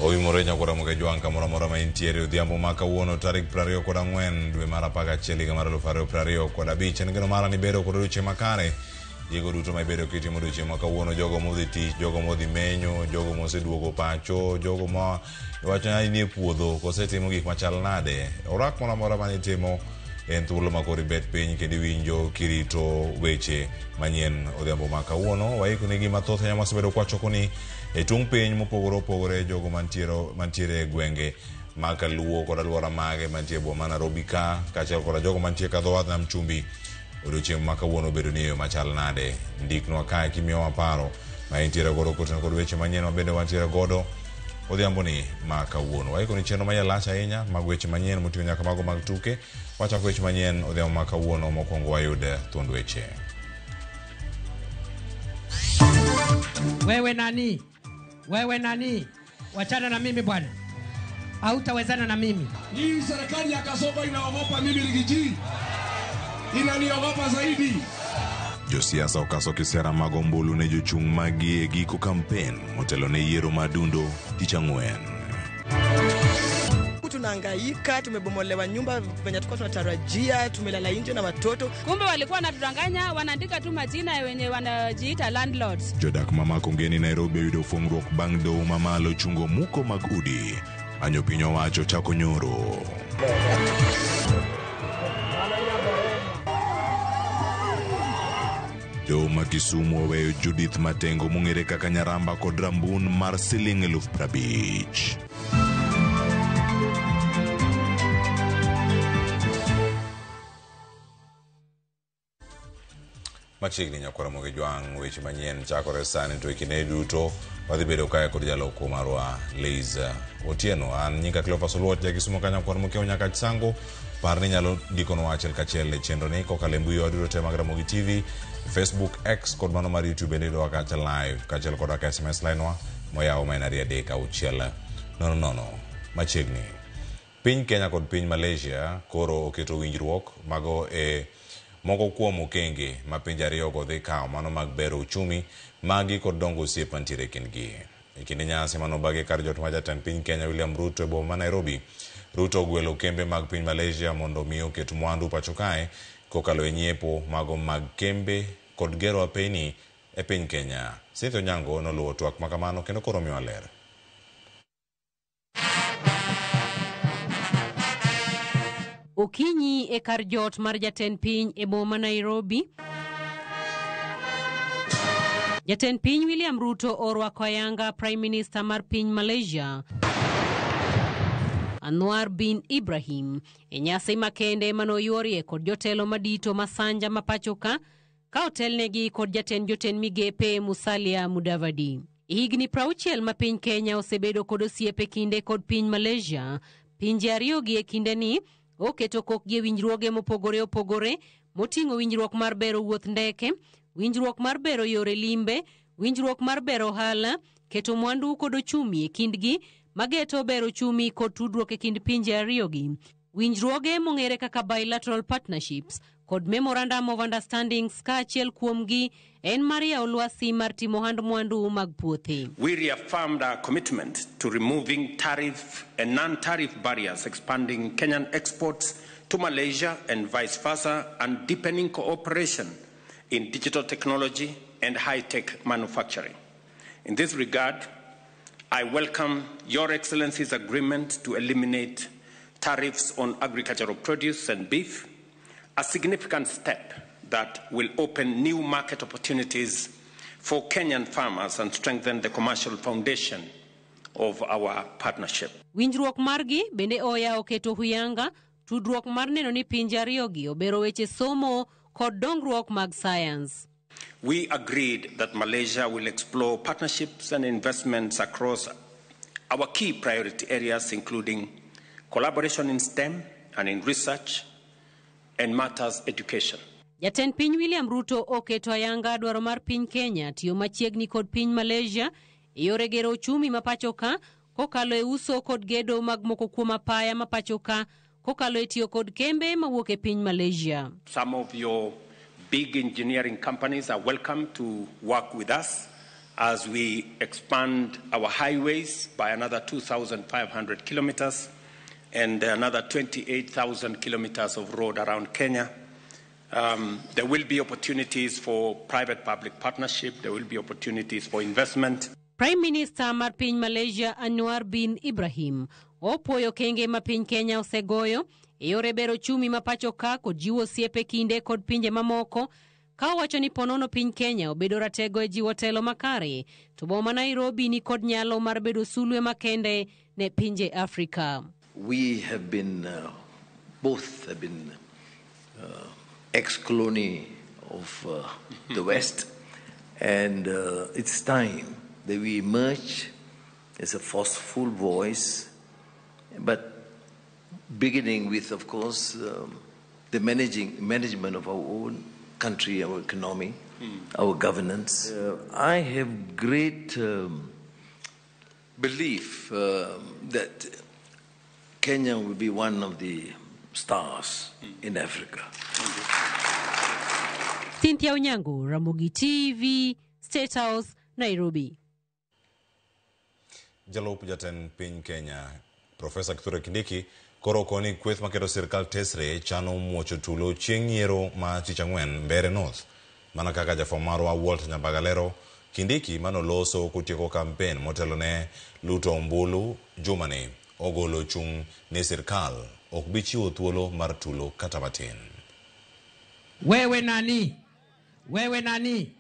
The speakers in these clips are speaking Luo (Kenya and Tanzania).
Oimore nyakwara Mokejwang' kamoro amora ma intiere odhiambo ma kawuono tarik 24 dwe mar 11 higa mar 2025. En geno mara ni bedo kod odiochieng' makare. Gigo duto ma ibedo kitimo odiochieng' ma kawuono, jogo modhi tich, jogo modhi menyo, jogo moseduogo pacho, jogo ma iwacho ni nie puodho kose timo gik machal nade. Orak moro amora mane itimo en thuolo ma koro ibet piny kendo iwinjo kirito weche manyien odhiambo ma kawuono. Waikoni gi mathoth ahinya mwasebedo kwachokoni e tung' piny mopogore opogore, jogo mantiere e gwenge ma Kaluo kod alwora mage mantie e boma ma Nairobi ka, kaachiel koda jogo mantie ka dho wath nam chumbi. Odiochieng' ma kawuono obedo ni e yo machal nade? Ndiknwa kae kimiyowa paro ma intiere godo kotenore kod weche manyien ma bende wantiere godo odhiambo ni ma kawuono. Waikoni chenro ma iye lach ahinya mag weche manyien moting'o nyaka mago mag tuke. Wachako weche manyien odhiambo ma kawuono, mokwongo wayud thuond weche. Wewe nani? Wewe nani? Wachana na mimi bwana, hautawezana na mimi. Hii serikali ya Kasongo inaogopa mimi Riggy G, inaniogopa zaidi. Josiasa okaso kisera mag ombulu ne jochung' maggi e giko kampen motelo ne yiero ma dundo tich ang'wen. Tunahangaika, tumebomolewa nyumba venye tulikuwa tunatarajia, tumelala nje na watoto. Kumbe walikuwa wanatudanganya, wanaandika tu majina ya wenye wanajiita landlords. Jodak mamako ngeni Nairobi oyudo fuong'ruok bang' doho mamalo chungo muko mag udi manyo piny owacho chako nyoro. Doho ma Kisumu oweyo Judith Matengo mong'ere kaka Nyaramba kod rambun mar siling 50,000. Machiegni nyakwara Mogi Jwang', weche manyien chakore sani to e kinde duto wadhi bedo kae kod jaloko marwa Liz Otieno. An nyinga Cleophas Oluoch, ja Kisumu ka nyakwar Mokeo nyaka Chisango. Par ni inyalo ndikonwa achiel kachiel e chenro ni kokalo e mbui wa duto te mag Ramogi TV, Facebook, X kod mano mar YouTube bende yudowa kacha live kaachiel koda ka SMS line wa moyaw ma en 23600. Machiegni. Piny Kenya kod piny Malaysia koro oketo winjruok mago e moko kuom okenge ma pinje ariyogo dhi kawo mano mag bero uchumi magi kod dongo osiep mantiere e kindgi. E kinde nyasi manobagi kar jot mar jatend piny Kenya William Ruto e boma ma Nairobi, Ruto ogwelo kembe mag piny Malaysia mondo mi oket mwandu pacho kae kokalo e nyiepo mago mag kembe kod gero apeyni e piny Kenya. Cynthia Onyango noluwo twak makamano kendo koro miwa ler. Okinyi e kar jot mar jatend piny e boma ma Nairobi, Jatend piny William Ruto orwako ayanga Prime Minister mar piny Malaysia Anwar bin Ibrahim e nyasi makende manoyuorie kod jotelo madito masanja ma pacho ka ka otelnegi kod jatend jotend migepe Musalia Mudavadi. Higni 60 ma piny Kenya osebedo kod osiep e kinde kod piny Malaysia, pinje ariyogi e kindeni oketo kokgi e winjruoge mopogore opogore moting'o winjruok mar bero wuoth ndeke, winjruok mar bero yore limbe, winjruok mar bero ohala, keto mwandu kod ochumi e kindgi mageto bero ochumi kod tudruok e kind pinje ariyogi. Winjruoge mong'ere kaka bilateral partnerships kod memorandum of understandings kaachiel kuomgi en mar yawo lwasi mar timo ohand mwandu mag puothe. We reaffirmed our commitment to removing tariff and non-tariff barriers, expanding Kenyan exports to Malaysia and vice versa, and deepening cooperation in digital technology and high-tech manufacturing. In this regard, I welcome Your Excellency's agreement to eliminate tariffs on agricultural produce and beef, a significant step that will open new market opportunities for Kenyan farmers and strengthen the commercial foundation of our partnership. Winjruok margi bende oya oketo huyanga tudruok mar neno ni pinje ariyogi obero weche somo kod dongruok mag science. We agreed that Malaysia will explore partnerships and investments across our key priority areas, including collaboration in STEM and in research and matters education. Jatend piny William Ruto oketo ayanga dwaro mar piny Kenya tiyo machiegni kod piny Malaysia e yore gero ochumi ma pacho ka kokalo e uso kod gedo mag moko kuom apaya ma pacho ka kokalo e tiyo kod kembe mawuok e piny Malaysia. Some of your big engineering companies are welcome to work with us As we expand our highways by another 2,500 kilometers and another 28,000 kilometers of road around Kenya. There will be opportunities for private-public partnership. There will be opportunities for investment. Prime Minister mar piny Malaysia Anwar bin Ibrahim opuoyo kenge ma piny Kenya osegoyo e yore bero ochumi ma pacho ka kod jiwo osiepe kinde kod pinje mamoko ka owacho ni ponono piny Kenya obedo ratego e jiwo telo makare to boma Nairobi ni kod nyalo mar bedo sulwe makende ne pinje Afrika. We have been, both have been ex-colony of the West, and it's time that we emerge as a forceful voice, but beginning with, of course, the management of our own country, our economy, our governance. I have great belief that Kenya will be one of the stars in Africa. Cynthia Onyango, Ramogi TV, State House, Nairobi. Jalup jatend piny Kenya, Profesa Kithure Kindiki, koro koni kweth maketo sirkal tesre chano muocho tulo chieng' yiero ma tich ang'wen Mbeere North. Mana kaka jafwambo marwa Walter Nyambaga lero, Kindiki manoloso kotieko kampen motelo ne luto ombulu jumani ogolo chung' ne sirkal ok bi chiwo thuolo mar tulo kata matin. Wewe nani? Wewe nani?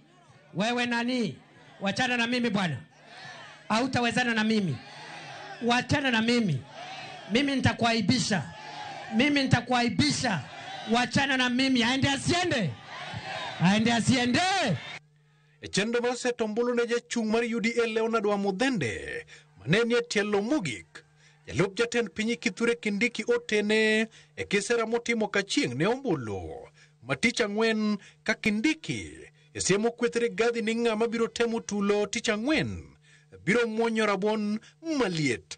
Wewe nani? Wachana na mimi bwana. Hautawezana na mimi. Wachana na mimi. Mimi nitakuaibisha. Mimi nitakuaibisha. Wachana na mimi. Aende asiende. Aende asiende. E chenro mar seto ombulu ne jachung' mar UDA Leonard Wamuthende mane nie tielo mogik. Jalup jatend piny Kithure Kindiki otene e kisera motimo kachieng' ne ombulu ma tich ang'wen ka Kindiki e siemo kweth Rigathi ni ng'ama biro temo tulo tich ang'wen biro muonyo rabuon maliet.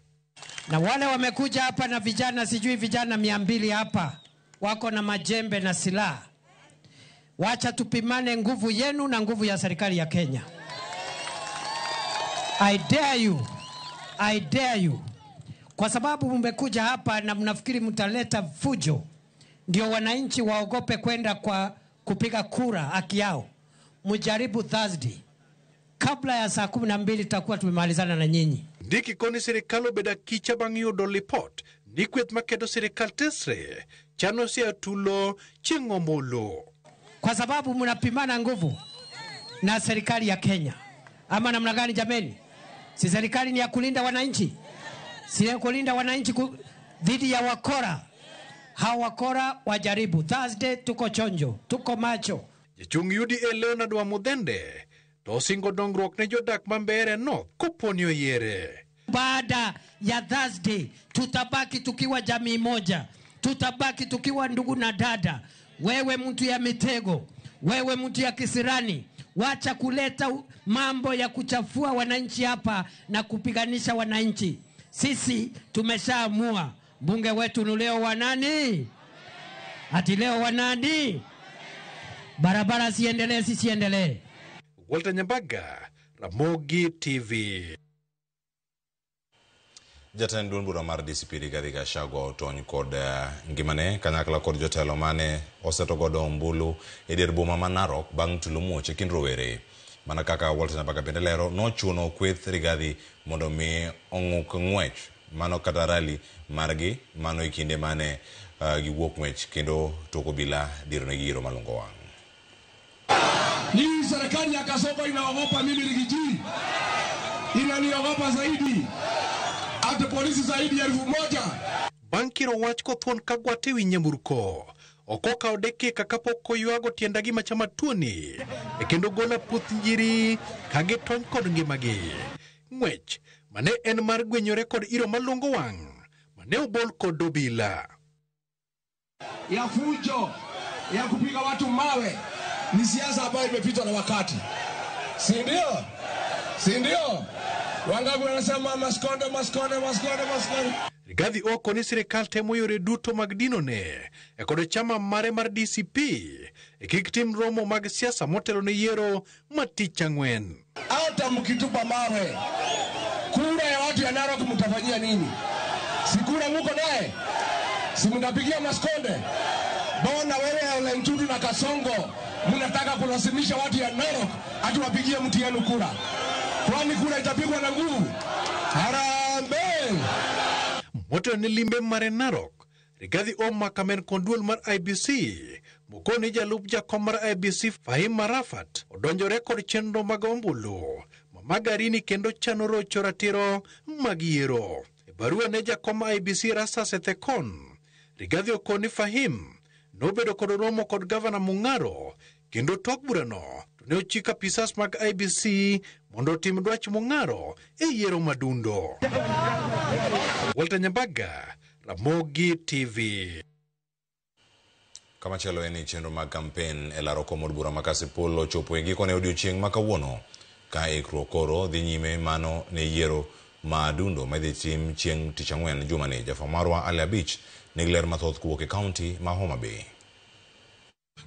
Na wale wamekuja hapa na vijana, sijui vijana 200 hapa wako na majembe na silaha. Wacha tupimane nguvu yenu na nguvu ya serikali ya Kenya. I dare you. I dare you. Kwa sababu mmekuja hapa na mnafikiri mtaleta fujo ndio wananchi waogope kwenda kwa kupiga kura haki yao. Mjaribu Thursday. Kabla ya saa 12 tutakuwa tumemalizana na nyinyi. Ndiki koni sirikal obedo akicha bang' yudo lipot ni kweth maketo sirikal tesre chano siya tulo chieng' ombulu. Kwa sababu mnapimana nguvu na serikali ya Kenya. Ama namna gani jameni? Si serikali ni ya kulinda wananchi? Si ya kulinda wananchi dhidi ya wakora? Hawa wakora wajaribu. Thursday tuko chonjo, tuko macho. Jachung' UDA Leonard Wamuthende to osingo dongruok ne jodak ma Mbeere North koponi oyiere. Baada ya Thursday tutabaki tukiwa jamii moja, tutabaki tukiwa ndugu na dada. Wewe mtu ya mitego, wewe mtu ya kisirani, wacha kuleta mambo ya kuchafua wananchi hapa na kupiganisha wananchi. Sisi tumeshaamua mbunge wetu ni leo wa nani? Ati leo wa nani? Barabara siendelee, sisiendelee. Walter Nyambaga, Ramogi TV. Jatend duond bura mar DCP Rigathi Gachagua otony kod ngimane kanyakla kod jotelo mane oseto godo ombulu e dier boma ma Narok bang' tulo muoch e kind rowere. Mana kaka Walter Nyambaga bende lero, nochuno kweth Rigathi mondo mi ong'uk ng'wech mano kata rally margi mano e kinde mane giwuok ng'wech kendo tok obila dironegi iro malungo wang'. Hii serikali ya Kasongo inaogopa mimi Rigiji. Inaniogopa zaidi. Hata polisi zaidi ya 1000. Bang' kiro wach kothuon ka gwate wi nyamburko. Ok okawo dakika kapok oywago tienda gima chama tuoni. E kendo gola puoth njiri ka gitony kod ngimagi. Ng'wech mane en mar gwenyore kod iro malungo wang' mane obol kod obila. Ya fujo, ya kupiga watu mawe ni siasa ambayo imepitwa na wakati. Si ndio? Si ndio? Wangapi wanasema maskonde, maskonde, maskonde, maskonde? Rigathi oko ni sirikal temo yore duto mag dinone e kod chama mare mar DCP e kik tim romo mag siasa motelo ne yiero ma tich ang'wen. Hao Hata mkitupa mawe, kura ya watu ya Narok mtafanyia nini? Si kura muko naye? Si mnapigia Maskonde? Bona wewe Ole Ntutu na Kasongo mnataka kulazimisha watu ya Narok ati wapigie mtu yenu kura? Kwani kura itapigwa na nguvu? Harambee! Motelo ne limbe mare Narok, Rigathi omako men kod duol mar IEBC mokoni jalup jakom mar IEBC Fahim Arafat odonjore kod chenro mag ombulu ma Magarini kendo chano rocho ratiro mag yiero. E barua ne jakom IEBC Erastus Ethekon, Rigathi okoni Fahim nobedo kod romo kod gavana Mung'aro kendo tok burano to ne ochiko apisas mag IEBC mondo otim dwach Mung'aro e yiero madundo. Walter Nyambaga, Ramogi TV. Kamachielo en ni chenro mag kampen e laro kom od bura ma Kasipul ochopo e gikone odiochieng' ma kawuono ka ikruok koro dhi nyime mano ne yiero ma dundo ma idhi tim chieng' tich ang'wen jumani. Jafwambo marwa Ali Abich nigi ler mathoth kowuok e kaunti ma Homa Bay.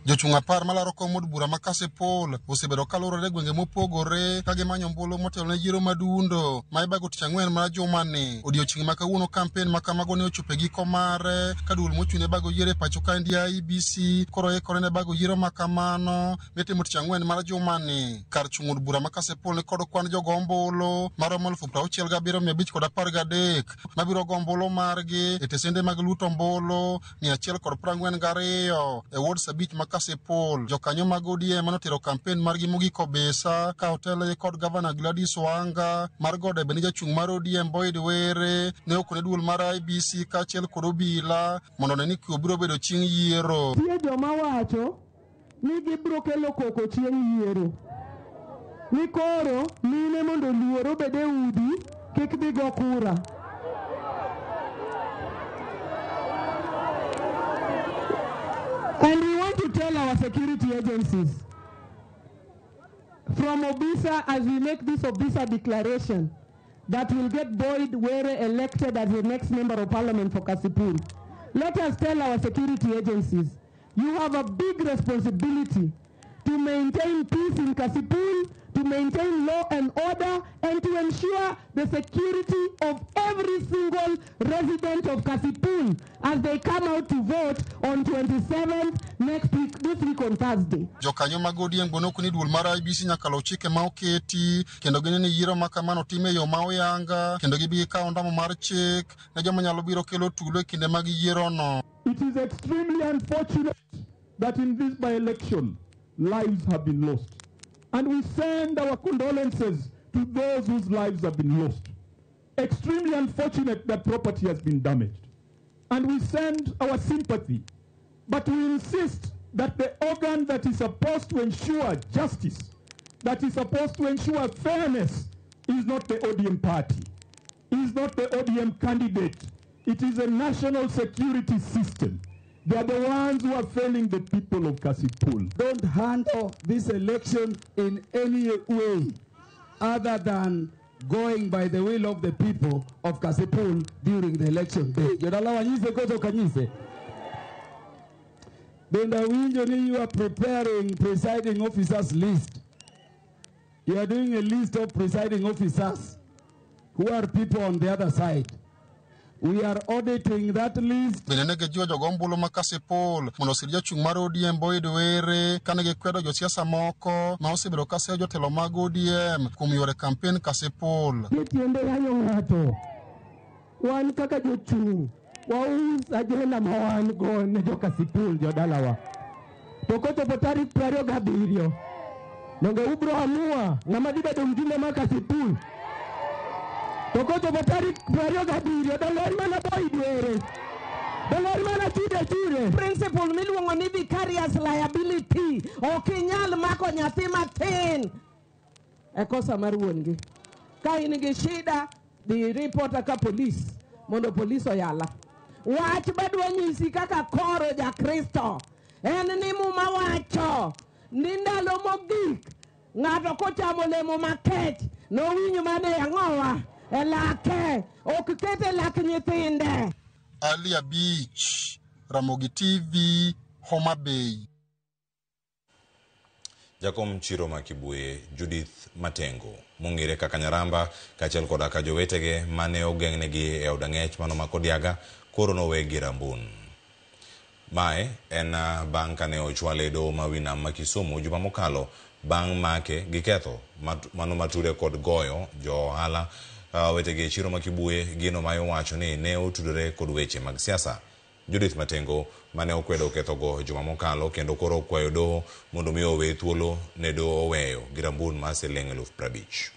Jochung' 10 malaro kom od bura ma Kasipul osebedo kalurore e gwenge mopogore ka gimanyo ombulu motelo ne yiero madundo ma ibago tich ang'wen mar jumani. Odiochieng' ma kawuono kampen ma kamago ne ochopo e giko mare ka duol mochung' ne bago yiero e pacho kaendi IEBC koro ikore ne bago yiero ma kamano mitimo tich ang'wen mar jumani. Kar chung' od bura ma Kasipul ni kod kwan jogo ombulu maromo 67,513 mabiro go ombulu margi e tesende mag luto ombulu 142 e ward 5 ma Kasipul. Jokanyo mag ODM manotero kampen margi mogik Obisa ka otelnegi kod gavana Gladys Wanga mar Gode bende jachung' mar ODM Boyd Were ne okone duol mar IEBC kaachiel kod obila mondo one ni kwe biro bedo chieng' yiero. Nitie joma wacho ni gibiro kelo koko chieng' yiero. Ni koro mine mondo oluor obed e udi kik dhi go kura. And we want to tell our security agencies from Obisa, as we make this Obisa declaration, that will get Boyd Were elected as the next member of parliament for Kasipul. Let us tell our security agencies, you have a big responsibility to maintain peace in Kasipul, to maintain law and order, and to ensure the security of every single resident of Kasipul as they come out to vote on 27th next week, this week on Thursday. Jokanyo mag ODM go nokoni duol mar IEBC nyaka luw chike ma oketi kendo gineno ni yiero ma kamano tim e yo ma oyanga kendo gibi gikawo ondamo mar chik ne joma nyalo biro kelo tulo e kinde mag yierono. It is extremely unfortunate that in this by-election, lives have been lost. And we send our condolences to those whose lives have been lost. Extremely unfortunate that property has been damaged. And we send our sympathy. But we insist that the organ that is supposed to ensure justice, that is supposed to ensure fairness, is not the ODM party, is not the ODM candidate. It is a national security system. They are the ones who are failing the people of Kasipul. Don't handle this election in any way other than going by the will of the people of Kasipul during the election day. Jodala wanyise koso kanyise. Bende winjo ni you are preparing presiding officers list. You are doing a list of presiding officers who are people on the other side. We are auditing that list. Bende ne gijiwo jogo ombulu ma Kasipul mondo osir jachung' mar ODM Boyd Were kane gikwedo josiasa moko ma osebedo ka seyo jotelo mag ODM kuom yore kampen Kasipul. Tiende yanyo ng'ato. Wan kaka jochung' waus agenda ma wan go ne jo Kasipul jodalawa. To kochopo tarik 27 donge ubro amua ng'ama dhi bedo mjumbe ma Kasipul. To kochopo tarik 27 donge en mana Boyd Were. Donge en mana Chude Chure. Principle miluongo ni vicarious liability. Ok inyal mako nyathi matin e kosa mar wuon gi. Ka in gi shida, dhi report ka polis mondo polis oyala. Wach madwa nyisi kaka koro ja-Kristo en ni Muma wacho ni ndalo mogik ng'ato kochamo olemo makech nowinj mana e ang'owa e lake, ok kete lak nyithinde. Ali Abich, Ramogi TV, Homa Bay. Jakom chiro ma Kibuye, Judith Matengo. mong'ere kaka Nyaramba kaachiel koda ka jowetege mane ogeng'negi e od ang'ech mano ma Kodiaga koro nowegi rambun. Mae en bang' kane ochwale e doho ma wi nam ma Kisumu juma mokalo bang' make gi ketho mano matude kod goyo jo ohala wetegi e chiro ma Kibuye, gino ma iwacho ni ne otudore kod weche mag siasa. Judith Matengo mane okwedo kethogo juma mokalo kendo koro okwayo doho mondo mi owe thuolo ne doho oweyo gi rambun mar siling 50,000.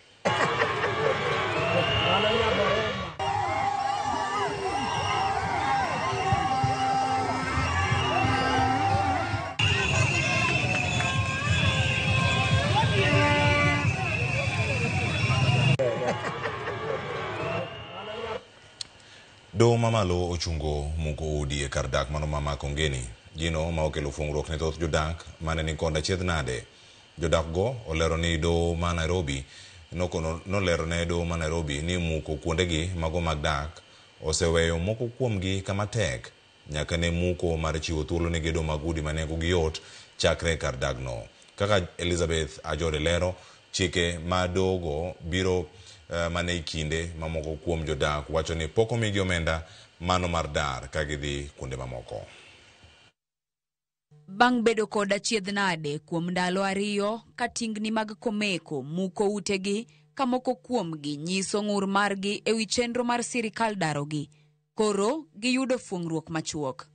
Doho mamalo ochungo muko udi e kar dak mano ma Makongeni. Gino ma okelo fungruok ne thoth jodak mane ni kod achiedh nade. Jodak go olero ni doho ma Nairobi nolero ne doho ma Nairobi ni muko kuondegi mago mag dak oseweyo moko kuomgi kama tek nyaka ne muko mar chiwo thuolo ne gedo mag udi ma nengogi yot chakre kar dagno. Kaka Elizabeth Ajode lero, chike ma dogo biro mane e kinde mamoko kuom jodak wacho ni pok omigi omenda mano mar dar ka gidhi kuonde mamoko. Bang' bedo kod achiedh nade kuom ndalo 2 ka tingni mag Komeko muko utegi ka moko kuomgi nyiso ng'ur margi ewi chenro mar sirikal darogi, koro giyudo fuong'ruok machuok.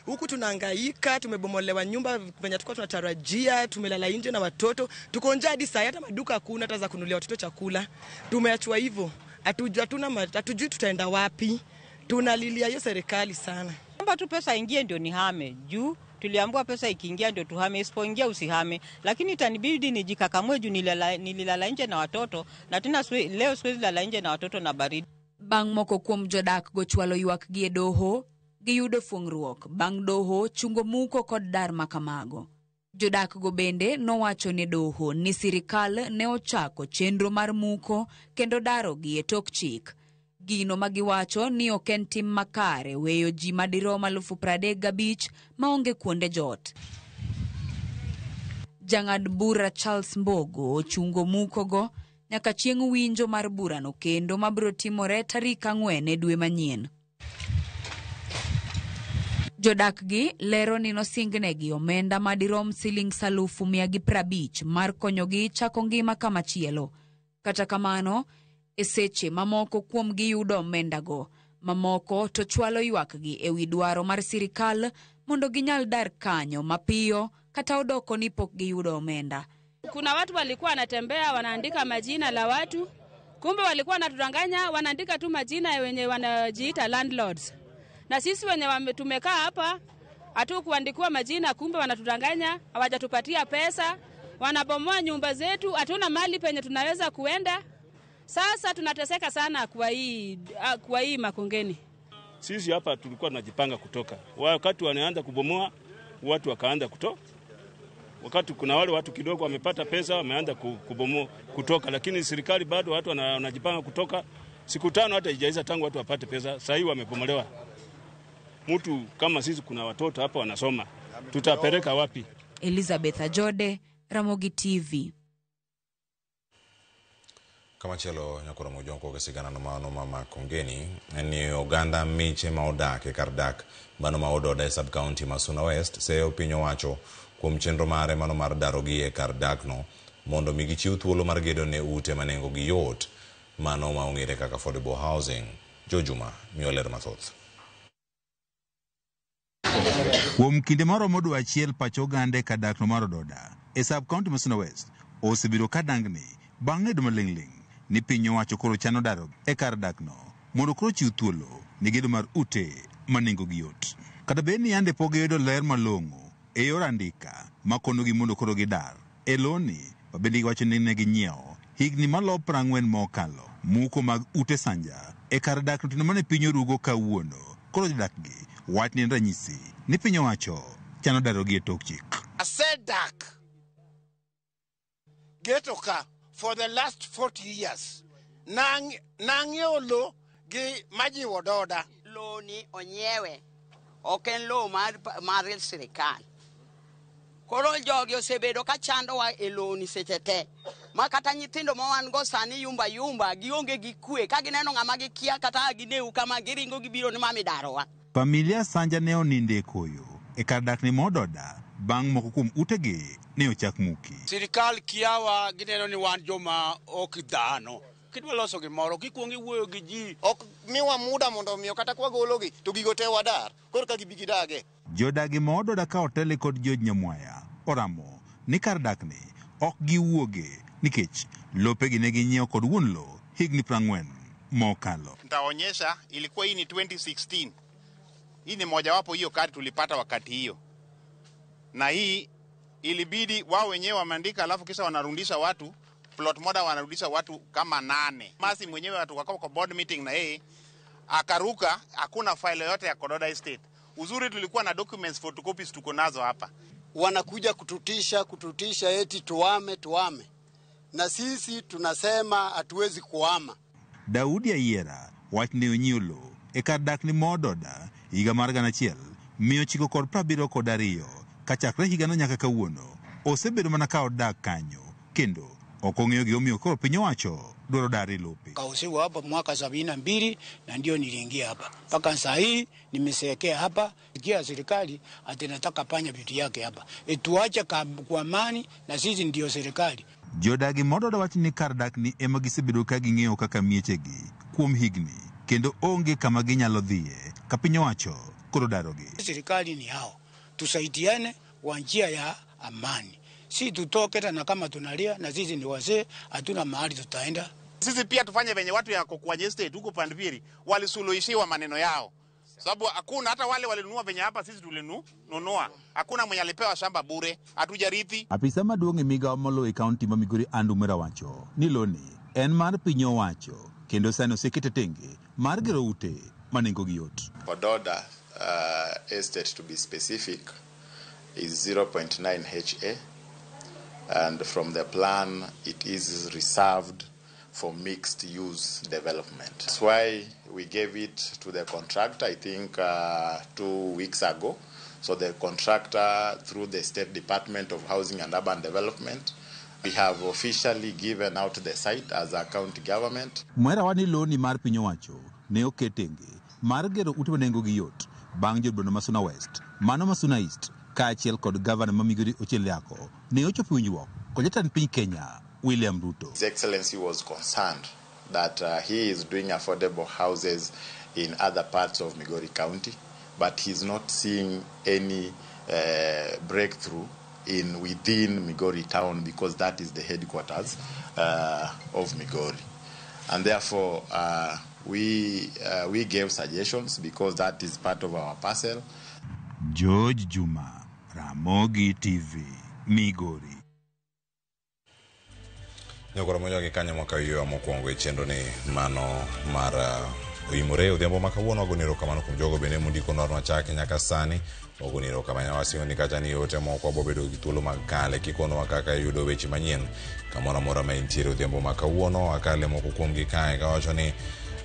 Huku tunahangaika, tumebomolewa nyumba venye tulikuwa tunatarajia, tumelala nje na watoto, tuko nje hadi saa hata maduka hakuna hata za kununulia watoto chakula. Tumeachwa hivyo, hatujui tutaenda wapi. Tunalilia hiyo serikali sana. Kwamba tu pesa ingie ndio nihame juu tuliambiwa pesa ikiingia ndio tuhame, isipoingia usihame. Lakini itanibidi nijikakamue juu nililala nje na watoto, na tena leo siwezi lala nje na watoto na baridi. Bang' moko kuom jodak go chwalo ywakgi e doho, giyudo fuong'ruok bang' doho chungo muko kod dar makamago. Jodak go bende nowacho ne doho ni sirikal ne ochako chenro mar muko kendo darogi e tok chik. Gino magiwacho ni ok en tim makare weyo ji madirom 35,000 maonge kuonde jot. Jang'ad bura Charles Mbogo ochungo mukogo nyaka chieng' winjo mar burano kendo mabiro timore tarik 4 e dwe manyien. Jodak gi lero ni nosingnegi omenda madirom siling 150,000 mar konyogi chako ngima kamachielo. Kata kamano, e seche mamoko kuomgi yudo omendago, mamoko to chwalo ywakgi ewi dwaro mar sirikal mondo ginyal dar kanyo mapiyo kata odoko ni pok giyudo omenda. Kuna watu walikuwa wanatembea wanaandika majina la watu, kumbe walikuwa wanatudanganya, wanaandika tu majina wenye wanajiita landlords. Na sisi wenye tumekaa hapa hatukuandikiwa majina, kumbe wanatudanganya, hawajatupatia pesa, wanabomoa nyumba zetu, hatuna mali penye tunaweza kuenda. Sasa tunateseka sana kwa hii Makongeni. Sisi hapa tulikuwa tunajipanga kutoka. Wakati wanaanza kubomoa, watu wakaanza kutoka. Wakati kuna wale watu kidogo wamepata pesa wameanza kubomoa kutoka, lakini serikali bado watu wanajipanga kutoka. Siku 5 hata haijaisha tangu watu wapate pesa, sasa hivi wamebomolewa. Mtu kama sisi kuna watoto hapa wanasoma, tutapeleka wapi? Elizabeth Ajode, Ramogi TV. Kamachielo nyakoro mojonko kisigana no mano ma Makongeni ni oganda miche ma odak e kar dak mano ma Ododa e sub county ma Suna West seyo piny owacho kuom chenro mare mano mar darogi e kar dakno mondo mi gichiw thuolo mar gedo ne ute ma nengogi yot mano ma ong'ere kaka affordable housing. Jojuma miyo ler mathoth. Kuom kinde maromo dwe achiel pacho oganda e kar dakno mar Ododa e sub county ma Suna West osebedo ka dangni bang' ng'edo maling'ling' ni piny owacho koro chano daro e kar dakno mondo koro chiw thuolo ne gedo mar ute ma nengogi yot. Kata bed ni yande pok giyudo ler malong'o e yor andika makonogi mondo koro gidar e loni mabende giwacho ni ne ginyiewo higni maloyo 40 mokalo. Muko mag ute sanja e kar dakno otieno mane piny orugo kawuono koro jodakgi wach ni en ranyisi ni piny owacho chano darogi e tok chik. Asedak geto ka for the last 40 years. Nang'iewo lo gi majiwo doda. Lo ni onyiewe, ok en lo mar sirikal. Koro jogi osebedo ka chandowa e lo ni seche te. Ma kata nyithindo ma wan go sani yumba yumba, gionge gi kwe. Ka gineno ng'ama gikia kata gineu kama giringo gibiro ni mami darowa. Familia Sanja ne onindo e koyo e kar dakni ma Ododa bang' moko kuom utegi ne ochak muki. Sirikal kiawa gineno ni wan joma ok dhano. Kidwa loso gimoro kikuongo iwuoyo gi ji. Ok miwa muda mondo omiyo kata kwagologi to gigo te wadar koro ka gibi gidage. Jodagi ma Ododa ka otele kod George Nyamwaya oramo ni kar dakni ok giwuoge nikech lopegi ne ginyiewo kod wuon lo higni 40 mokalo. Nitaonyesha ilikuwa hii ni 2016. Hii ni mojawapo hiyo kadi tulipata wakati hiyo, na hii ilibidi wao wenyewe wameandika, alafu kisha wanarudisha watu plot moja, wanarudisha watu kama 8. Masi mwenyewe watu wako kwa board meeting na yeye akaruka, hakuna file yoyote ya Kododa Estate. Uzuri tulikuwa na documents photocopies tuko nazo hapa. Wanakuja kututisha eti tuame, na sisi tunasema hatuwezi kuama. Daudi Ayiera wach ne onyiewo lo e kar dakni ma Ododa higa mar 1972 kachakre higano nyaka kawuono osebedo mana ka odak kanyo kendo ok ong'eyo gimomiyo koro piny owacho dwaro dare lope. Kausiwa hapa mwaka 72 na ndio niliingia hapa mpaka saa hii nimesekea hapa. Ikia serikali ati nataka panya vitu yake hapa, tuache kwa amani na sisi ndio serikali. Jodagi ma Ododa wacho ni kar dakni ema gisebedo ka ging'eyo kaka miechegi kuom higni kendo onge kama ginyalo dhiye ka piny owacho koro darogi. Serikali ni hao, tusaidiane kwa njia ya amani, si tutoke tena kama tunalia, na sisi ni wazee, hatuna mahali tutaenda. Sisi pia tufanye venye watu ya Kokwanye Estate huko Pandpiri walisuluhishiwa maneno yao, sababu hakuna hata wale walinunua venye hapa sisi tulinunua, hakuna mwenye alipewa shamba bure, hatujarithi. Apisa maduong' e migawo moloyo e kaunti ma Migori Andrew Mwera wacho ni loni en mar piny owacho kendo sani osekete tenge mar gero ute ma nengogi yot. Ododa estate to be specific is 0.9 HA, and from the plan it is reserved for mixed use development. That's why we gave it to the contractor, I think 2 weeks ago. So the contractor, through the State Department of Housing and Urban Development, we have officially given out the site as a county government. Mwera wani loni mar piny owacho ne oket tenge mar gero ute ma nengogi yot bang' jod boma ma Suna West, mano ma Suna East kaachiel kod gavana ma Migori Ochieng Liako ne ochopo winjruok kod jatend piny Kenya William Ruto. His Excellency was concerned that he is doing affordable houses in other parts of Migori County, but he's not seeing any breakthrough in within Migori town, because that is the headquarters of Migori. And therefore we gave suggestions because that is part of our parcel. George Juma, Ramogi TV, Migori. Nyakoro moja gi kanyo mwaka yueyo mokwongo e chenro ni mano mar Oimore odhiambo ma kawuono. Wagoni erokamano kuom jogo bende mondiko nwa chake nyaka sani. Wagoni erokamano wasingo ni kata ni ote moko wabobedo gi thuolo mag kale kikonwa kaka yudo weche manyien kamoro amora ma intiere odhiambo ma kawuono. Akale moko kuomgi kae kawacho ni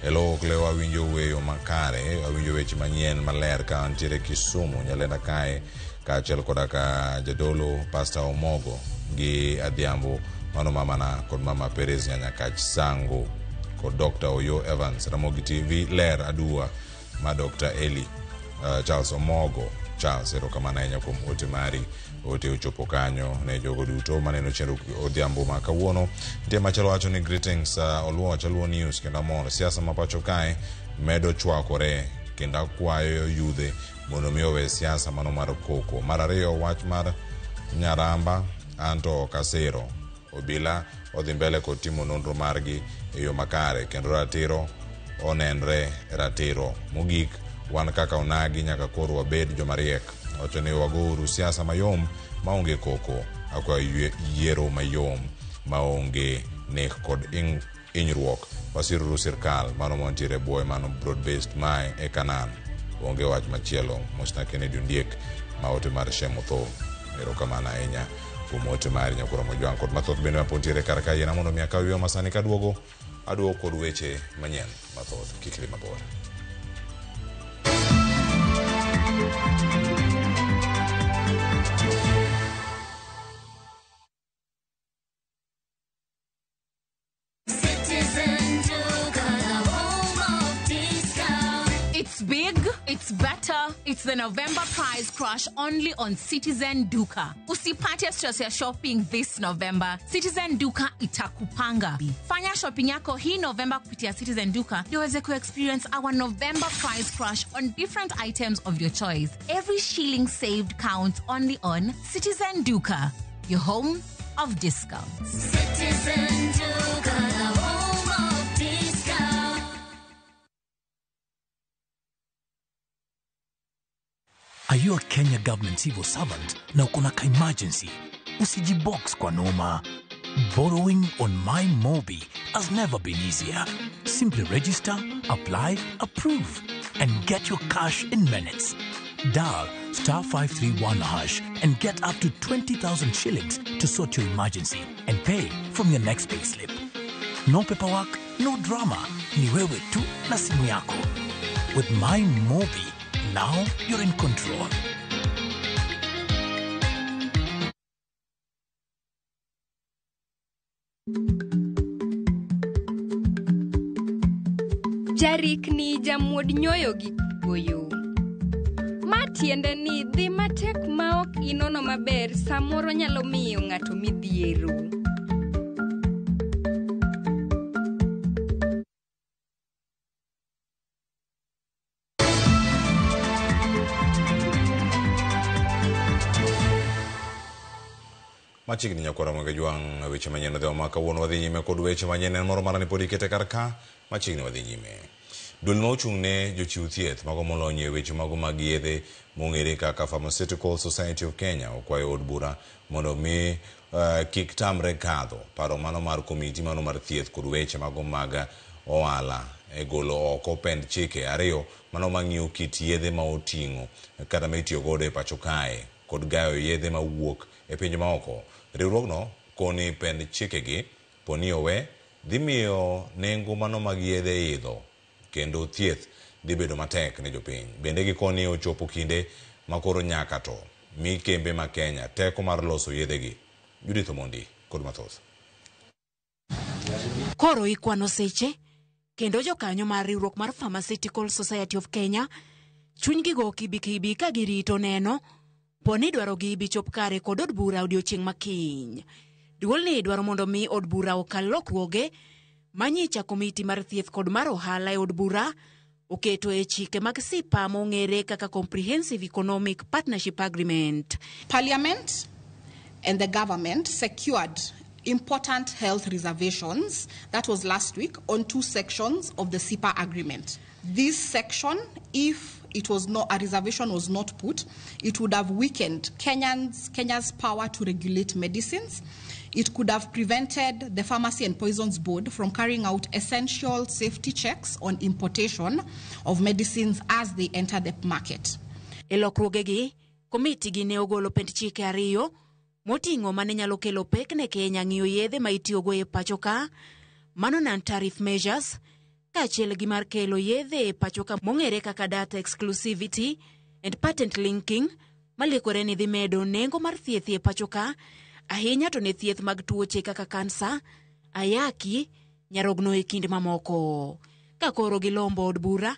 Hello Cleo, awinjo weyo makare, awinjo weche manyien maler ka antiere Kisumu Nyalenda kae kaachiel koda ka jadolo Pastor Omogo gi Adhiambo mano mamana kod mama Perez Nyanyakach Sango kod Dr. Oyo Evans. Ramogi TV ler adua ma Dr. Eli Charles Omogo. Charles, erokamano ahinya kuom ote mari. Ote ochopo kanyo ne jogo duto maneno chenro odhiambo ma kawuono. Nitie machalo wacho ni greetings Oluoch Luo News kendo amor siasa ma pacho kae medo chwakore kendo akwayo yudhe mondo mi owe siasa mano mar koko. Mar ariyo, wach mar Nyaramba anto ok asero. Obila odhi mbele kod timo nonro margi e yo makare kendo ratiro onenre ratiro. Mogik, wan kaka onagi nyaka koro wabed jomariek. Wacho ni wagouru siasa mayom maonge koko, akwayo yiero mayom maonge nek kod hinyruok. Wasiruru sirkal mano mantiere buoye mano broad based mae e Kanan. Onge wach machielo. Mosna Kennedy Ondiek ma ote mar Shem Otho. Erokamano ahinya kuom ote mari Nyakoro Mojwang' kod mathoth bende mapod ntiere kar ka. Yiena mondo mi akaw yweyo masani kaduogo aduogo kod weche manyien mathoth. Kik idhi mabor. It's the November price crash only on Citizen Duka. Usipate stress ya shopping this November. Citizen Duka itakupanga. Fanya shopping yako hii November kupitia Citizen Duka ndio uweze kuexperience our November price crash on different items of your choice. Every shilling saved counts only on Citizen Duka, your home of discounts. Citizen Duka, the home of discount. Are you a Kenya government civil servant na uko na ka emergency? Usijibox kwa noma. Borrowing on MyMobi has never been easier. Simply register, apply, approve, and get your cash in minutes. Dial star 531 hash and get up to 20,000 shillings to sort your emergency and pay from your next payslip. No paperwork, no drama. Ni wewe tu na simu yako. With MyMobi, now you're in control. Jarikni jamuod nyoyo gi goyo. Ma tiende ni dhi matek maok inono maber samoro nyalo miyo ng'ato midhiero. Machiegni nyakwara Mwenge Jwang' weche manyien odhiambo ma kawuono wadhi nyime kod weche manyien en moro mara ni pod ikete kar ka machiegni wadhi nyime. Duol ma ochung' ne jochiw thieth mago molony e weche mago mag yedhe mong'ere kaka Pharmaceutical Society of Kenya okwayo od bura mondo mi kik tamre kadho paro mano mar komiti mano mar thieth kod weche mago mag ohala e golo oko pend chike ariyo mano mang'iyo kit yedhe ma oting'o kata ma itiyo godo e pacho kae kod gayo yedhe mawuok e pinje maoko. Riwruogno koni pend chikegi poni owe dhi miyo nengo mano mag yedhe idho kendo thieth dhi bedo matek ne jopiny. Bende gikoni ochopo kinde ma koro nyaka to mi kembe ma Kenya teko mar loso yedhegi. Judith Omondi kod mathoth. Koro ikwano seche kendo jokanyo mar riwruok mar Pharmaceutical Society of Kenya chunygi go kibikibi ka girito neno poni dwaro gi bi chop kare kod od bura odiochieng' makiny. Duolni dwaro mondo mi od bura okal lokruoge manyicha komiti mar thieth kod mar ohala e od bura oketo e chike mag sipa mong'ere kaka Comprehensive Economic Partnership Agreement. Parliament and the government secured important health reservations, that was last week, on two sections of the SIPA agreement. This section, if it was not, a reservation was not put, it would have weakened Kenya's power to regulate medicines. It could have prevented the Pharmacy and Poisons Board from carrying out essential safety checks on importation of medicines as they enter the market. E lokruogegi, komiti gi ne ogolo pend chike ariyo moting'o mane nyalo kelo pek ne Kenya ng'iyo yedhe ma itiyogo e pacho ka, mano non-tariff measures, kaachiel gi mar kelo yedhe e pacho ka mong'ere kaka data exclusivity and patent linking, malekore ni dhi medo nengo mar thieth e pacho ka, ahinya to ne thieth mag tuoche kaka kansa, ayaki, nyarogno e kind mamoko. Ka koro gilombo od bura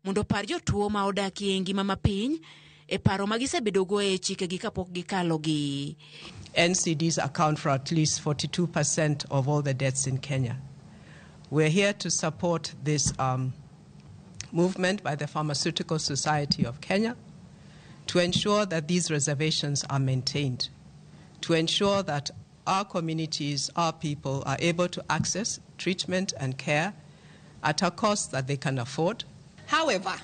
mondo opar jotuo ma odakie e ngima mapiny e paro ma gisebedogo e chikegi kapok gikalogi. NCDs account for at least 42% of all the deaths in Kenya. We're here to support this movement by the Pharmaceutical Society of Kenya to ensure that these reservations are maintained, to ensure that our communities, our people are able to access treatment and care at a cost that they can afford. However,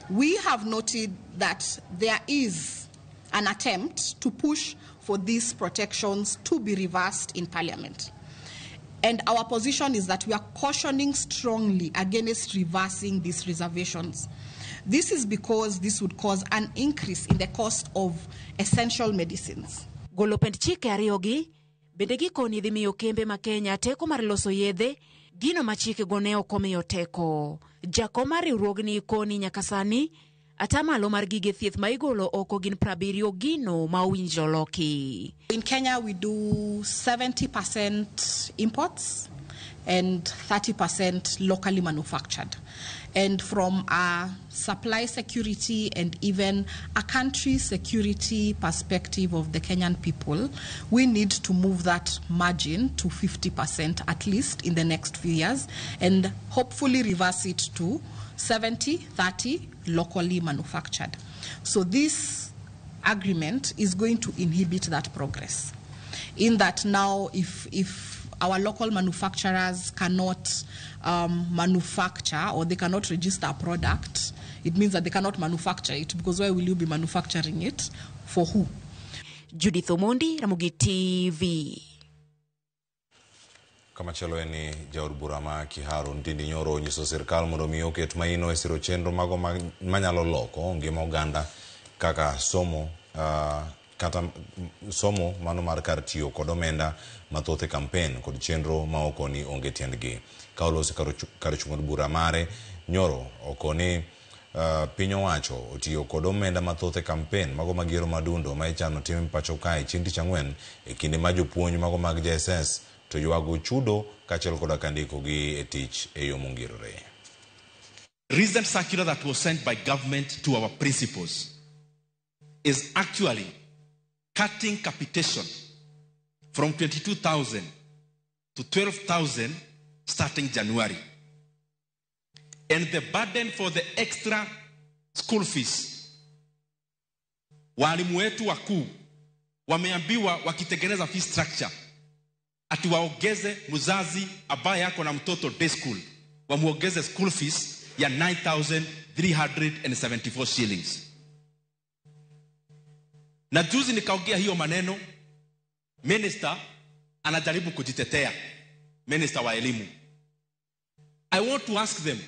we have noted that there is an attempt to push for these protections to be reversed in Parliament. And our position is that we are cautioning strongly against reversing these reservations. This is because this would cause an increase in the cost of essential medicines. Golo pend chike ariyogi bende gikoni dhi miyo kembe ma Kenya teko mar loso yedhe, gino ma chikego ne ok omiyo teko. Jakom mar riwruogni koni nyaka sani atamalo mar gige thieth ma igolo oko gin 70 gino ma owinjo loki. In Kenya we do 70% imports, and 30% locally manufactured. And from a supply security and even a country security perspective of the Kenyan people, we need to move that margin to 50% at least in the next few years and hopefully reverse it to 70-30 locally manufactured. So this agreement is going to inhibit that progress. In that now, if our local manufacturers cannot manufacture or they cannot register a product, it means that they cannot manufacture it, because why will you be manufacturing it? For who? Judith Omondi, Ramogi TV. Kamachielo en ni jaod bura ma Kiharu Ndindi Nyoro onyiso sirkal mondo mi oket maino e siro chenro mago manyalo loko ngima oganda kaka somo kata somo mano mar kar tiyo kod omenda mathoth e kampen kod chenro ma okoni onge tiendgi. Ka oloso kar chung' od bura mare, Nyoro okoni piny owacho otiyo kod omenda mathoth e kampen mago mag yiero madundo ma ichano tim pacho kae chieng' tich ang'wen e kinde ma jopuonj mago mag JSS to ywago chudo kaachiel koda ka ndikogi e tich e yo mongirore. Recent circular that was sent by government to our principals is actually cutting capitation from 22,000 to 12,000 starting January. And the burden for the extra school fees, walimu wetu wakuu wameambiwa wakitengeneza fee structure ati waongeze mzazi ambaye ako na mtoto day school, wamuongeze school fees ya 9,374 shillings. Na juzi nikaongea hiyo maneno, minister anajaribu kujitetea, minister wa elimu. I want to ask them,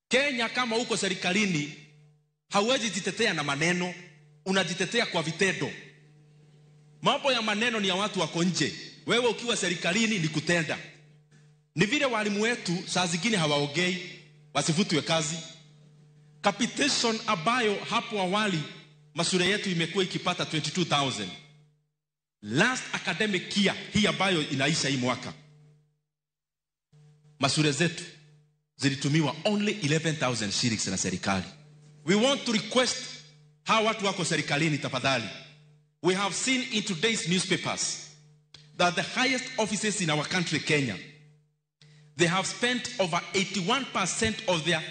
Kenya kama uko serikalini, hauwezi jitetea na maneno, unajitetea kwa vitendo. Mambo ya maneno ni ya watu wako nje. Wewe ukiwa serikalini ni kutenda. Ni vile walimu wetu saa zingine hawaongei, wasifutwe kazi. Capitation ambayo hapo awali mashule yetu imekuwa ikipata 22,000. Last academic year hii ambayo inaisha hii mwaka, mashule zetu zilitumiwa only 11,000 shillings na serikali. We want to request hawa watu wako serikalini tafadhali. We have seen in today's newspapers that the highest offices in our country, Kenya, they have spent over 81% of their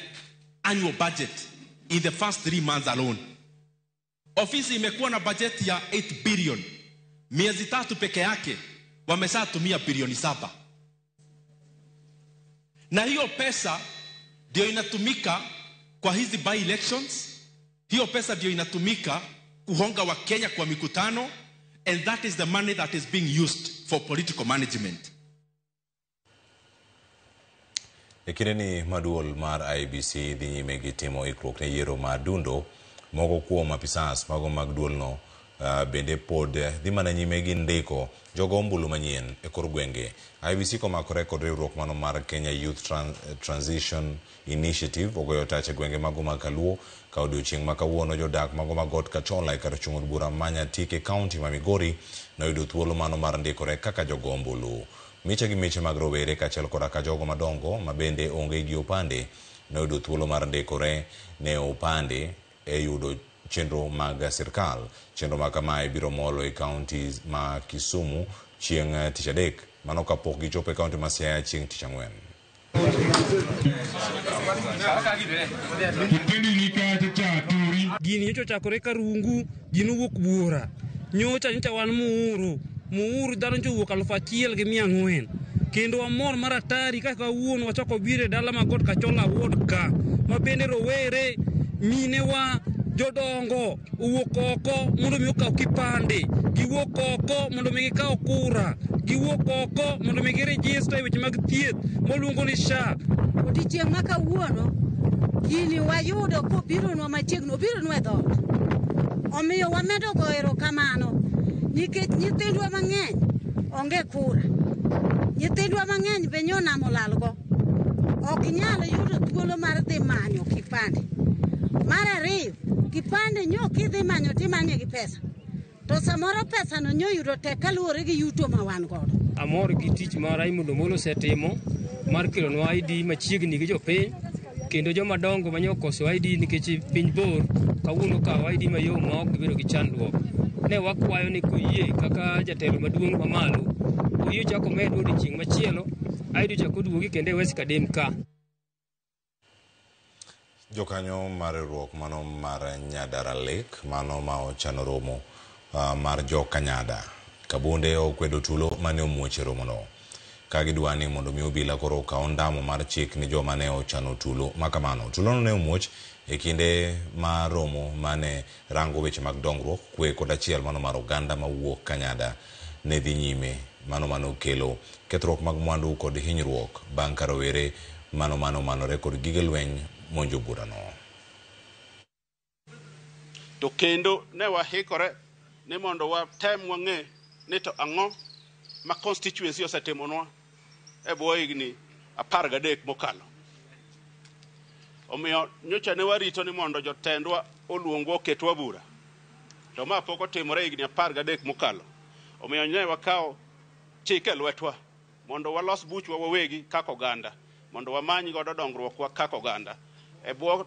annual budget in the first 3 months alone. Ofisi imekuwa na budget ya 8 billion. Miezi 3 peke yake wameshatumia bilioni 7. Na hiyo pesa ndio inatumika kwa hizi by elections. Hiyo pesa ndio inatumika kuhonga wa Kenya kwa mikutano, and that is the money that is being used for political management. E kindeni ma duol mar IEBC dhi nyime gi timo ikruok ne yiero mar dundo, moko kuom apisas mago mag duolno bende pod dhi mana nyime gi ndiko jogo ombulu manyien e kor gwenge. IEBC komakore kod riwruok mano mar Kenya Youth Transition Initiative ogoyo tach e gwenge mago mag Kaluo ka odiochieng' ma kawuono jodak mago mag Got Kachola e kar chung' od bura ma Nyatike kaunti ma Migori noyudo thuolo mano mar ndikore kaka jogo ombulu. Miche gi miche mag rowere kaachiel koda ka jogo madongo ma bende onge gi opande noyudo thuolo mar ndikore ne opande e yudo chenro mag sirkal. Chenro ma kamae biro molo e kaunti ma Kisumu chieng' tich adek, mano kapok gichopo e kaunti ma Siaya chieng' tich ang'wen. Gini nyocha ochakore Karungu, ji nowuok buora. Nyocha wan Muhuru, Muhuru dhano nyocha owuok 1,400. Kendo wamor mar atari kaka kawuono wachako biro e dala ma Got Kachola ward ka, ma bende rowere, minewa, jodongo owuok oko mondo mi okaw kipande, giwuok oko mondo mi gikaw kura, giwuok oko mondo mi girejista e weche mag thieth moluongo ni SHA. Odiochieng' ma kawuono gini wayudo kobironwa machiegni, obironwa e dhoot. Omiyo wamedo goyo erokamano nikech nyithindwa mang'eny onge kura. Nyithindwa mang'eny be nyonamo lalgo. Ok nyal yudo thuolo mar dhi manyo kipande. Mar ariyo, kipande nyo kidhi manyo timanye gi pesa. To samoro pesano nyo yudo tek kaluwore gi yuto ma wan godo. Amor gi tich ma Raymond Omolo osetimo mar kelonwa ID machiegni gi jopiny kendo joma dongo mane okoso ID nikech piny bor kawuono okawo ID mayom ma ok gibedo gi chandruok. Ne wakwayo ni koyie kaka jatelo maduong' mamalo oyie chako med odiochieng' machielo ID ochak oduogi kendo e West Kadem ka. Jokanyo mar riwruok mano mar Nyadara Lake mano ma ochano romo mar jo Kanyada Kabunde okwedo tulo mane omuoch e romono ka gidwa ni mondo mi obila koro okaw ondamo mar chik ni joma ne ochano tulo makamano. Tulono ne omuoch e kinde mar romo mane rango weche mag dongruok, kwe kod achiel mano mar oganda mawuok Kanyada ne dhi nyime mano mane okelo kethruok mag mwandu kod hinyruok bang' ka rowere mano mane omanore kod gige lweny monjo burano. To kendo ne wahikore ni mondo watem wang'e ni to ang'o ma constituency osetimonwa e bwo higni 13 mokalo. Omiyo nyocha ne warito ni mondo jotendwa oluongwa oketwa bura. To ma pok otimore higni 13 mokalo. Omiyo ne wakawo chik e lwetwa mondo walos buchwa wawegi kaka oganda, mondo wamany godo dongruokwa kaka oganda. E bwo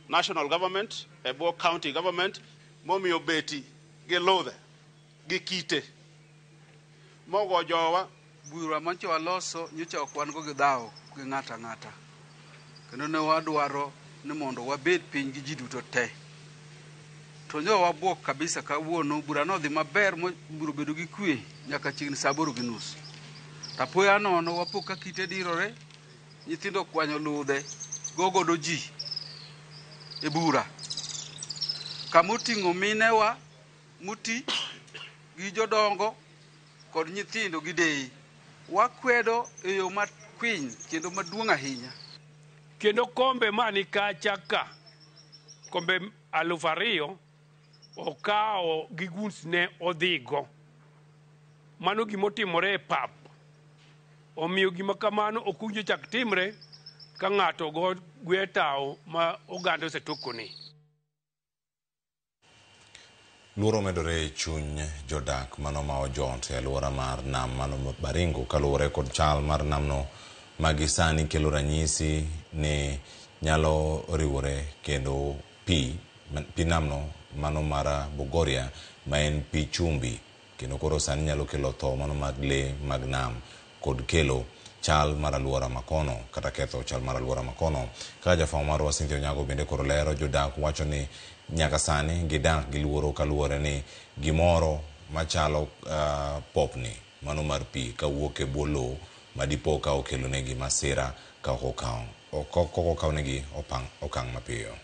national government, e bwo county government, momiyo beti gi ludhe gi kite mogo jowa. Bura mancho waloso nyocha ok wan go gi dhawo gi ng'ato ang'ata, kendo ne wadwaro ni mondo wabed piny gi ji duto te. To nyo wabuok kabisa kawuono, bura nodhi maber, bura obedo gi kwe nyaka chiegni saa 8:30. To apoya nono wapo ka kite dirore, nyithindo okwanyo ludhe gogodo ji e bura. Kamoting'o minewa moti gi jodongo kod nyithindo gi deyi. Wakwedo e yo makwiny kendo maduong' ahinya. Kendo kombe mani kacha ka, kombe 2000 okawo gi guns ne odhigo. Mano gimotimore e pap. Omiyo gima kamano ok owinjo chak timre ka ng'ato go gwe tawo ma oganda osetokone. Luoro medore e chuny jodak mano ma ojot e alwora mar nam mano Baringo kaluwore kod chal mar namno ma gi sani kelo ranyisi ni nyalo riwore kendo pi namno mano mar Bogoria ma en pi chumbi kendo koro sani nyalo kelo tho mano mag lee mag nam kod kelo chal mar alwora makono kata ketho chal mar alwora makono. Kaka jafwambo marwa Cynthia Onyango bende koro lero, jodak wacho ni nyaka sani gidak gi luoro kaluwore ni gimoro machalo popni mano mar pi kawuok e bwo lowo madipo ka okelo negi masira ka ok okawnegi okang' mapiyo.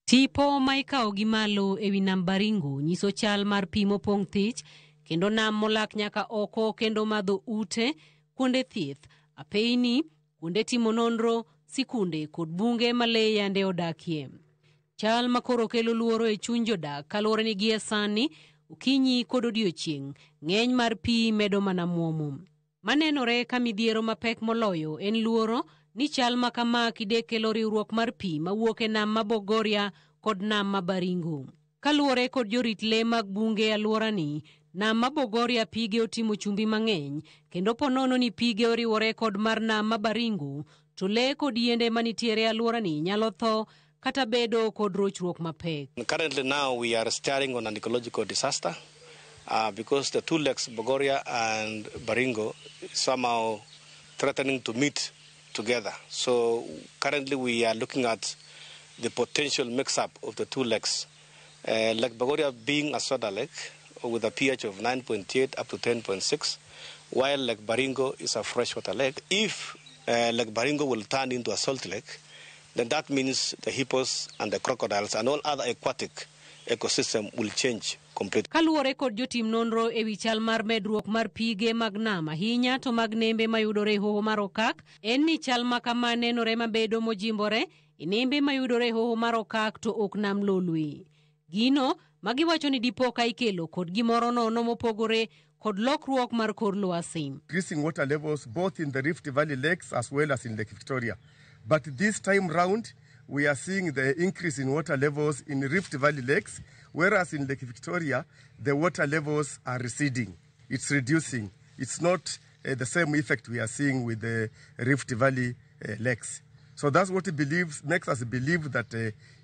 Tipo ma ikawo gi malo ewi nam Baringo nyiso chal mar pi mopong' thich kendo nam molak nyaka oko kendo madho ute, kuonde thieth, apeyni, kuonde timo nonro, sikunde kod bunge ma lee yande odakie. Chal makoro kelo luoro e chuny jodak kaluwore ni gie sani okinyi kod odiochieng' ng'eny mar pi medo mana muomo. Manenore ka midhiero mapek moloyo en luoro ni chal ma kama kide kelo riwruok mar pi mawuok e nam ma Bogoria kod nam ma Baringo. Kaluwore kod jorit lee mag bunge e alworani, nam ma Bogoria pige otimo chumbi mang'eny kendo ponono ni pige oriwore kod mar nam ma Baringo to lee kod yiende manitiere e alworani nyalo tho kata bedo kod rochruok mapek. Currently now we are staring on an ecological disaster because the two lakes, Bogoria and Baringo, somehow threatening to meet together. So currently we are looking at the potential mix-up of the two lakes. Lake Bogoria being a soda lake with a pH of 9.8 up to 10.6, while Lake Baringo is a freshwater lake. If Lake Baringo will turn into a salt lake, then that means the hippos and the crocodiles and all other aquatic ecosystem will change completely. Kaluwore kod jotim nonro ewi chal mar medruok mar pige mag nam ahinya to mag nembe mayudore e hoho mar Okak, en ni chal ma kama nenore mabedo mojimbore e nembe mayudore e hoho mar Okak to ok nam Lolwe. Gino magiwacho ni dipo ka ikelo kod gimoro nono mopogore kod lokruok mar kor lwasi. Increasing water levels both in the Rift Valley lakes as well as in Lake Victoria. But this time round, we are seeing the increase in water levels in Rift Valley lakes, whereas in Lake Victoria, the water levels are receding. It's reducing. It's not the same effect we are seeing with the Rift Valley lakes. So that's what it makes us believe that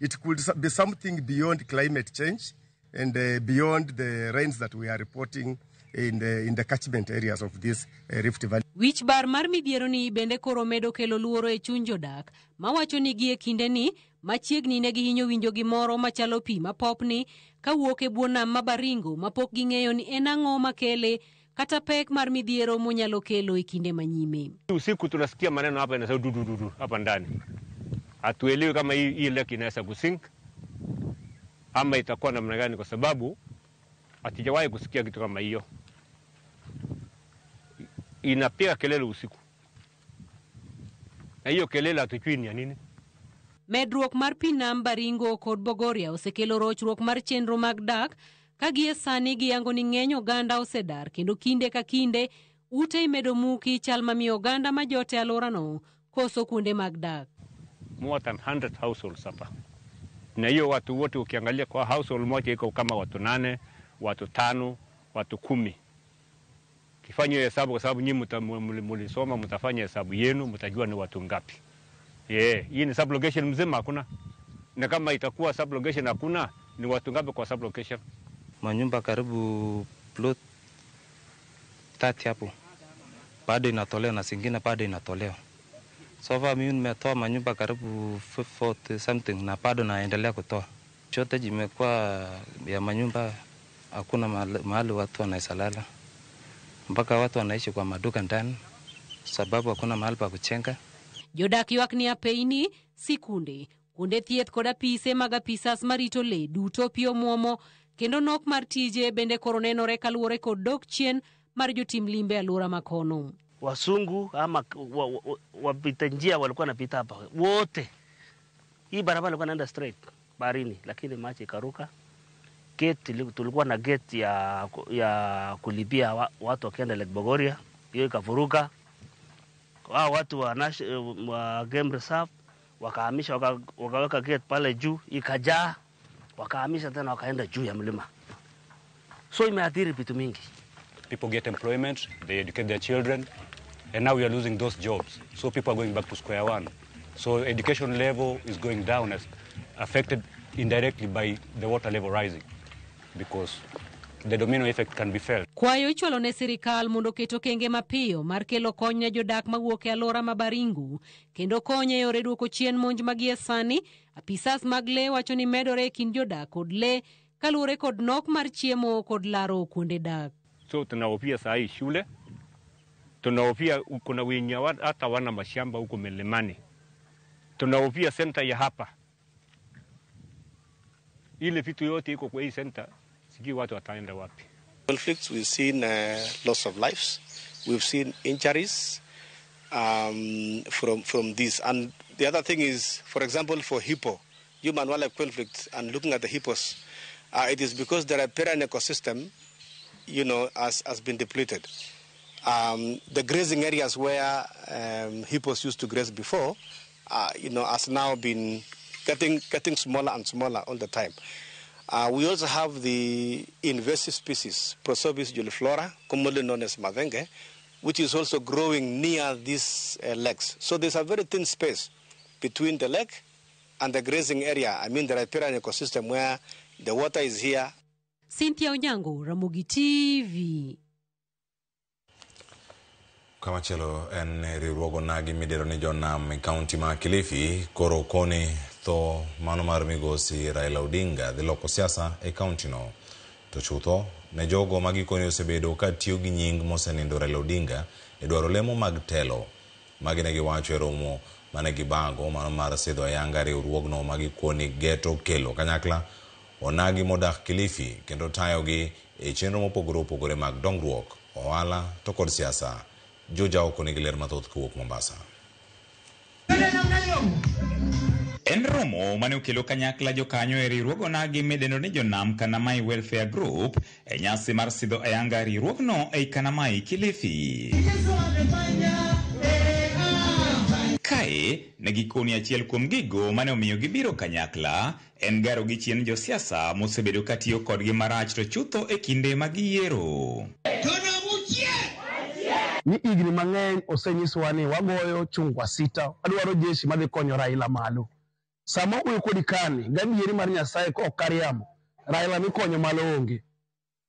it could be something beyond climate change and beyond the rains that we are reporting in the catchment areas of this Rift Valley. Wich bar mar midhiero ni bende koro medo kelo luoro e chuny jodak mawacho ni gie kindeni machiegni ne gihinyo winjo gimoro machalo pi mapopni kawuok e bwo nam ma Baringo mapok ging'eyo ni en ang'o makele kata pek mar midhiero monyalo kelo e kinde manyime. Usiku tunasikia maneno hapa inasema du du du du hapa ndani. Hatuelewi kama hii lake inaweza kusink ama itakuwa namna gani, kwa sababu hatujawahi kusikia kitu kama hiyo. Inapiga kelele usiku. Na hiyo kelele hatujui ni ya nini. Medruok mar pi nam Baringo kod Bogoria osekelo rochruok mar chenro mag dak ka gie sani giyango ni ng'eny oganda osedar kendo kinde ka kinde ute imedo muki chal mamiyo oganda ma jote alworano koso kuonde mag dak. More than 100 households hapa. Na hiyo watu wote ukiangalia kwa household moja iko kama watu 8, watu 5, watu 10. Kifanya hesabu kwa sababu nyinyi mlisoma, mtafanya hesabu yenu, mtajua ni watu ngapi. Hii ni sublocation mzima hakuna. Na kama itakuwa sublocation hakuna, ni watu ngapi kwa sublocation? Manyumba karibu plot 30 hapo. Bado inatolewa na zingine bado inatolewa. So far mimi nimetoa manyumba karibu 40 something na bado naendelea kutoa. Shortage imekuwa ya manyumba, hakuna mahali watu wanaisalala. Mpaka watu wanaishi kwa maduka ndani sababu hakuna mahali pa kujenga. Jodak ywak ni apeini, sikunde, kuonde thieth kod apise mag apisas marito le duto pi omuomo kendo nok mar tije bende koro nenore kaluwore kod dok chien mar jotim limbe e alwora makono. Wasungu ama wapita njia walikuwa wanapita hapa wote. Hii barabara ilikuwa inaenda straight baharini, lakini maji ikaruka. Gate tulikuwa na gate ya kulipia watu wakienda Lake Bogoria, hiyo ikavuruka. Hao watu wa Game Reserve wakahamisha, wakaweka gate pale juu, ikajaa, wakahamisha tena wakaenda juu ya mlima. So imeathiri vitu mingi. People get employment, they educate their children, and now we are losing those jobs. So people are going back to square one. So education level is going down, as affected indirectly by the water level rising, because the domino effect can be felt. Kwayo ichwalo ne sirikal mondo oket okenge mapiyo mar kelo kony ne jodak mawuok e alwora ma Baringo kendo kony e yore duoko chien monj ma gie sani. Apisas mag le wacho ni medore e kind jodak kod le kaluwore kod nok mar chiemo kod laro kuonde dak. So tunahofia saa hii shule, tunahofia kuna wenye hata wana mashamba huko milimani, tunahofia center ya hapa. Ile vitu yote iko kwa hii center, sijui watu wataenda wapi. Conflicts, we've seen loss of lives, we've seen injuries from this. And the other thing is, for example, for hippo, human wildlife conflicts, and looking at the hippos, it is because the riparian ecosystem, has been depleted. The grazing areas where hippos used to graze before, has now been getting smaller and smaller all the time. We also have the invasive species, Prosopis juliflora, commonly known as mathenge, which is also growing near these lakes. So there's a very thin space between the lake and the grazing area, I mean the riparian ecosystem where the water is here. Cynthia Onyango, Ramogi TV. Kamachielo en riwruogo nagi midero ni jonam e kaunti ma Kilifi koro koni tho mano mar migosi Raila Odinga dhi loko siasa e kaunti no. To chutho ne jogo ma gikoni osebedo ka tiyo gi nying mosenindo Raila Odinga e dwaro lemo mag telo. Magi ne giwacho e romo mane gibago mano mar sidho ayanga riwruogno ma gikoni geto kelo kanyakla onagi modak Kilifi kendo tayogi e chenro mopogore opogore mag dongruok, ohala to kod siasa. Joja oko nigi ler mathoth kowuok Mombasa. En romo mane okelo kanyakla jokanyo e riwruog onagi midendo ni Jonam Kanamai Welfare Group e nyasi mar sidho ayanga riwruogno ei Kanamai, Kilifi. Kae ne gikoni achiel kuom gigo mane omiyo gibiro kanyakla en garo gi chien josiasa mosebedo katiyo kodgi marach to chutho e kinde mag yiero. Ni higni mang'eny osenyiswa ni wagoyo chungwa sita, wadwaro jeshi madhi konyo Raila malo. Sama wuoyo kodi kani, gadieri mar Nyasaye ka ok kariambo, Raila mikonyo malo onge.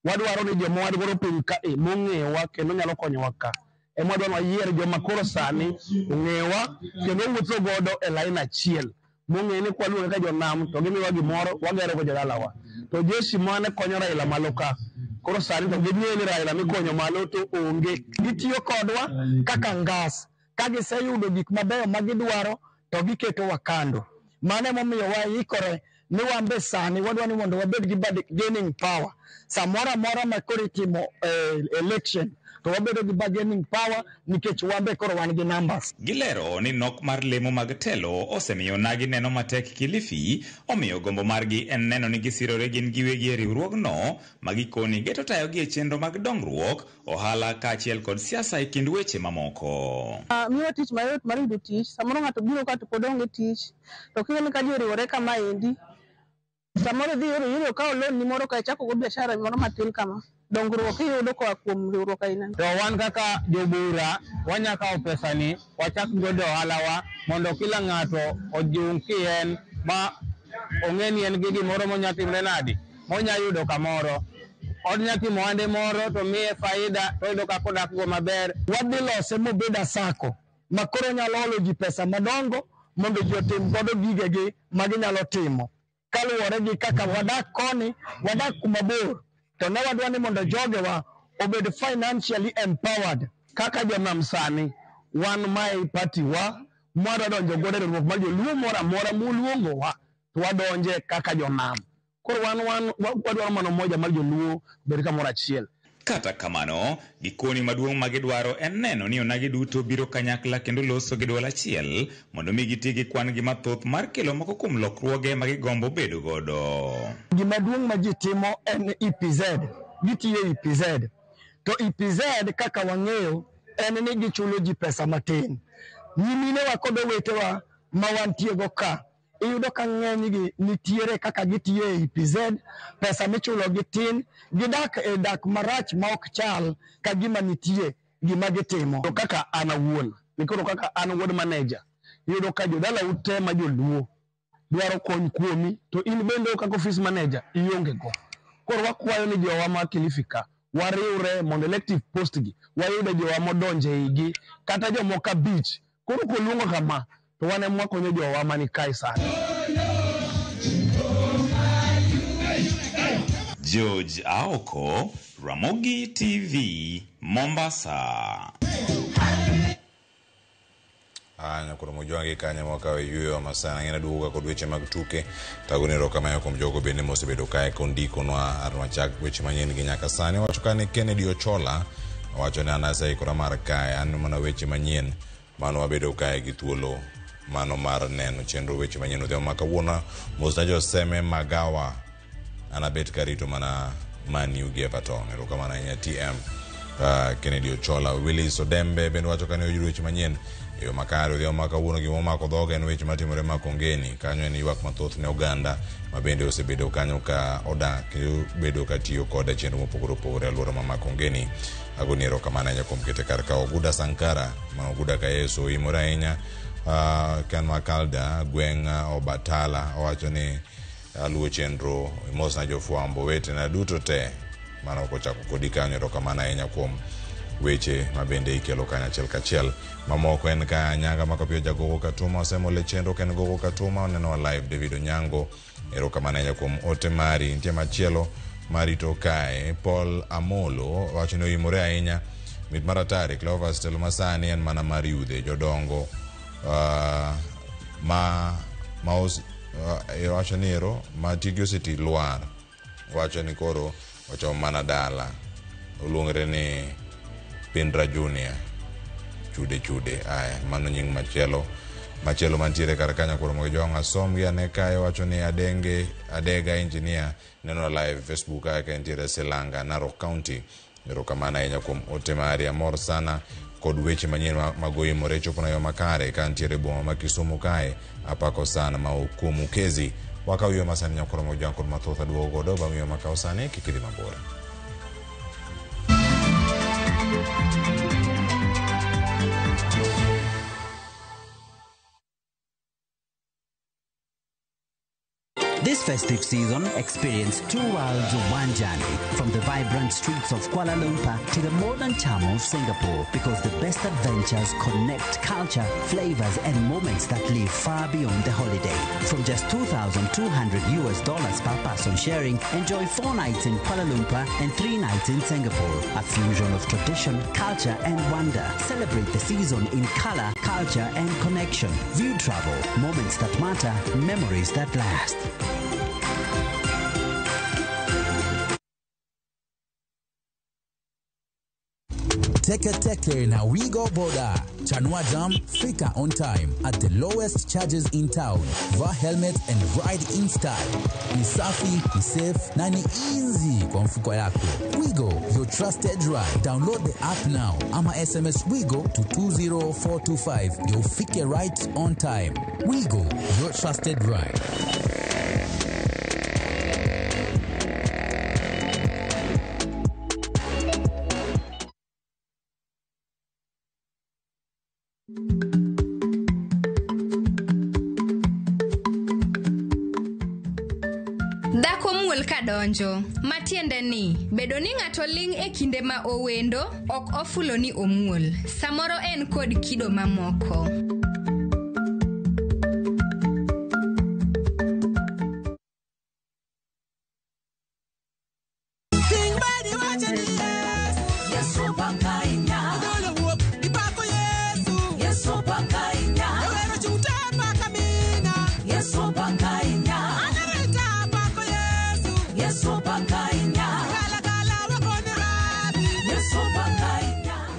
Wadwaro ni joma wan godo piny kae mong'eyowa kendo nyalo konyowa ka. Ema wadwaro ni wayier joma koro sani ong'eyowa kendo wuotho godo e lain achiel. Mong'eyo ni kwaluonge ka jonam to gimiwa gimoro wagero go jodalawa. To jeshi mane konyo Raila malo ka, koro sani to ging'eyo ni Raila mikonyo malo to onge. Gitiyo kodwa kaka ngas. Ka giseyudo gik mabeyo ma gidwaro to giketowa kando. Mano emomiyo waikore ni wan be sani wadwa ni mondo wabed gi bargaining power. Samoro amora ma koro itimo election to wabedo gi bargaining power nikech wan be koro wan gi numbers. Gilero ni nok mar lemo mag telo osemiyo nagi neno matek Kilifi, omiyo gombo margi en neno ni gisirore gin giwegi e riwruogno ma gikoni geto tayogi e chenro mag dongruok, ohala kaachiel kod siasa e kind weche mamoko. Miwa tich mayot mar yudo tich. Samoro ng'ato biro ka to pod onge tich. To kineno ka ji oriwore kamaendi, samoro idhi yudo kawo loan ni moro ka ichako go biashara moro matin kama. Dongruok iyudo koa kuom riwruok aina. To wan kaka jobura wanya kawo pesani wachak godo ohalawa mondo kila ng'ato ojiw kien ma ong'e ni en gi gimoro monya timre nadi monya yudo kamoro. Onya timo ohande moro to miye faida to oyudo kaka odak go maber. Wadhi lose mobed a sacco ma koro nyalo holo ji pesa madongo mondo ji otim godo gigegi ma ginyalo timo. Kaluwore gi kaka wadak koni, wadak kuma bor, to ne wadwa ni mondo jogewa obed financially empowered. Kaka jonam sani, wan mae party wa, mwadwa donjo godo e riwruok mar joluo moro amora muluongowa, to wadonje kaka jonam. Koro wan wadwaro mana umoja mar joluo obed kamoro achiel. Kata kamano, gikoni maduong' ma gidwaro en neno ni onagi duto biro kanyakla kendo loso gi duol achiel mondo mi giti gi kwan gi mathoth mar kelo moko kuom lokruoge ma gigombo bedo godo. Gima duong' ma ji timo en EPZ, gitiyo e EPZ. To EPZ kaka wang'eyo en ni gichulo ji pesa matin. Nyiminewa kod owetewa ma wantie go ka, iyudo ka ng'enygi nitiere kaka gitiyo e EPZ, pesa michulo gi tin, gidak e dak marach ma ok chal ka gima nitie gima gitimo. To kaka an awuon, ni koro kaka an wuod manager, iyudo ka jodalau te ma joluo dwaro kony kuomi, to in bende kaka office manager ionge go. Koro wakwayo ni jowa ma Kilifi ka, wariwre mondo elective post gi, wayude jowa modonje igi, kata jomoko abich. Koro koluongo kama, to wan ema wakonyo jowa mani kae sani. George Aoko, Ramogi TV, Mombasa. Nyakoro Mojwang'i kanyo mwakawo e yueyo masana ng'ina duogo kod weche mag tuke tagoni erokamano kuom jogo bende mosebedo kae kondikonwa arwachak weche manyien gi nyaka sani. Wacho ka ni Kennedy Ochola owacho ni an aseikora mar kae an mana weche manyien mano wabedo kae gi thuolo mano mar neno chenro weche manyien odhiambo ma kawuono. Mosna Joseme Magawa an abet karito mana Man U gi Everton. Erokamano ahinya TM Kennedy Ochola. Willis Odembe bende wacho ka ne oyudo weche manyien e yo makare odhiambo ma kawuono. Gima omako dhoga en weche matimore Makongeni. Kanyo en ywak mathoth ne oganda ma bende osebedo kanyo ka odak kendo bedo ka tiyo kod chenro mopogore opogore e alwora ma Makongeni. Agoni erokamano ahinya kuom kete kar ka. Oguda Sankara ma Oguda Kayeso oimore ahinya kan Makalda gweng' Obatala owacho ni aluwo chenro mosna jofwambo wetena duto te mano ok ochako kodi kanyo. Erokamano ahinya kuom weche ma bende ikelo kanyo achiel kachiel. Mamoko en ka Nyaga Makopiyo Jagogo Katuma osemole chenro ken Gogo Katuma oneno live. David Onyango erokamano ahinya kuom ote mari. Nitie machielo marito kae Paul Amolo wacho ni oimore ahinya mit mar atari. Cleophas telo masani en mana mar yudhe jodongo ma wacho ni ero ma tigi oseti lwar wacho ni koro ochomo mana dala oluongre ni Pindra Junior chude chude. Aya mano nying machielo machielo mantiere kar kanyo koro mondo jowang' asom gi ane kae wacho ni Adenge Adega engineer neno live Facebook kae ka entiere Silanga Narok County. Erokamano ahinya kuom ote mari. Amor sana kod weche manyien magoimore chopona yo makare ka ntiere boma ma Kisumu kae apako sana ma okumu kezi wakaw yo masani nyakoro mojang kod mathoth aduogo godo bang' yo makaw sani kik idhi mabor. This festive season, experience two worlds, one journey. From the vibrant streets of Kuala Lumpur to the modern charm of Singapore, because the best adventures connect culture, flavors, and moments that live far beyond the holiday. From just $2,200 US per person sharing, enjoy 4 nights in Kuala Lumpur and 3 nights in Singapore. A fusion of tradition, culture, and wonder. Celebrate the season in color, culture, and connection. View Travel, moments that matter, memories that last. Teke Teke na Wigo Boda. Chanua Jam, fika on time at the lowest charges in town. Vaa helmet and ride in style. Ni safi, ni safe na ni easy kwa mfuko yako. Wigo, your trusted ride. Download the app now ama SMS Wigo to 20425 ndio ufike right on time. Wigo, your trusted ride. Dhako muol kadonjo, matiende ni bedo ni ng'ato ling' e kinde ma owendo ok ofulo ni omuol. Samoro en kod kido mamoko.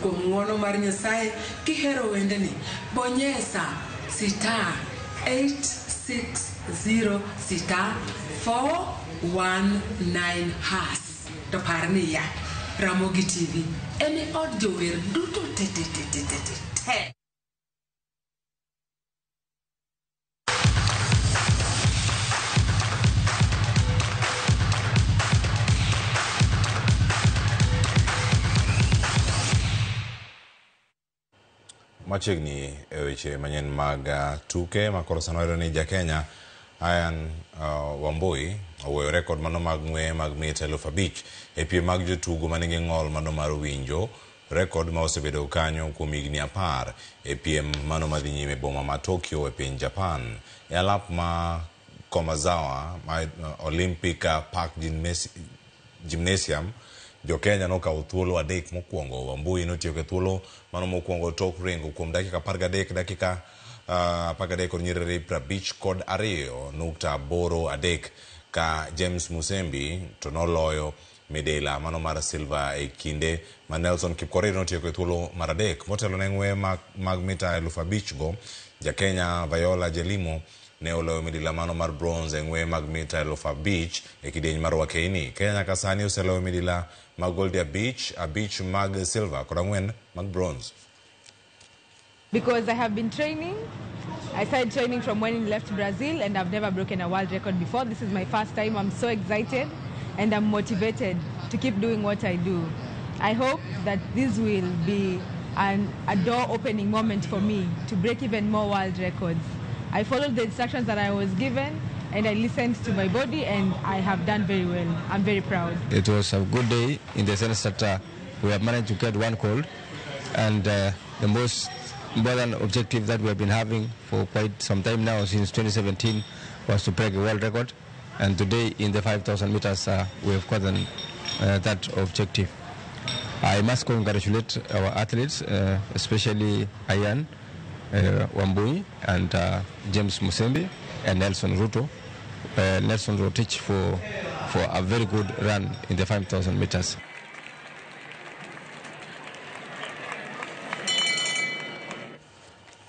Kuom ng'uono mar Nyasaye kihero wendni, bonyesa star 860 star 419 hash. To par niya, Ramogi TV en e od jower duto te te te te te te te. Machiegni e weche manyien mag tuke ma koro sano wayudo ni ja Kenya Ian Wambui owuoyo rekod mano mag ng'weye mag mita 5000 e piem mag jotugo manigi ng'ol mano mar winjo rekod ma osebedo kanyo kuom higni 10 e piem mano madhi nyime e boma ma Tokyo e piny Japan. E alap ma Komazawa ma Olympic Park Gymnasium, jo-Kenya nokawo thuolo 3 mokwongo. Wambui notieko e thuolo mano mokwongo tok ringo kuom dakika 13 dakika 13 kod nyiriri 52.83 ka James Musembi to noloyo midila mano mar silver e kinde ma Nelson Kipkorir notieko e thuolo mar 3. Motelo ne ng'weye mag mita 5000 go, ja-Kenya Viola Jelimo ne oloyo midila mano mar bronze e ng'weye mag mita 5000 e kidieny mar Wakeini. Kenya nyaka sani oseloyo midila mag gold 5, 5 mag silver kod 4 mag bronze. Because I have been training. I started training from when I left Brazil, and I've never broken a world record before. This is my first time. I'm so excited and I'm motivated to keep doing what I do. I hope that this will be a door-opening moment for me to break even more world records. I followed the instructions that I was given, and I listened to my body, and I have done very well. I'm very proud. It was a good day in the sense that we have managed to get one gold, and the most important objective that we have been having for quite some time now, since 2017, was to break a world record. And today in the 5,000 meters, we have gotten that objective. I must congratulate our athletes, especially Ian Wambui and James Musembi and Nelson Ruto, Nelson Rotich for a very good run in the 5,000 meters.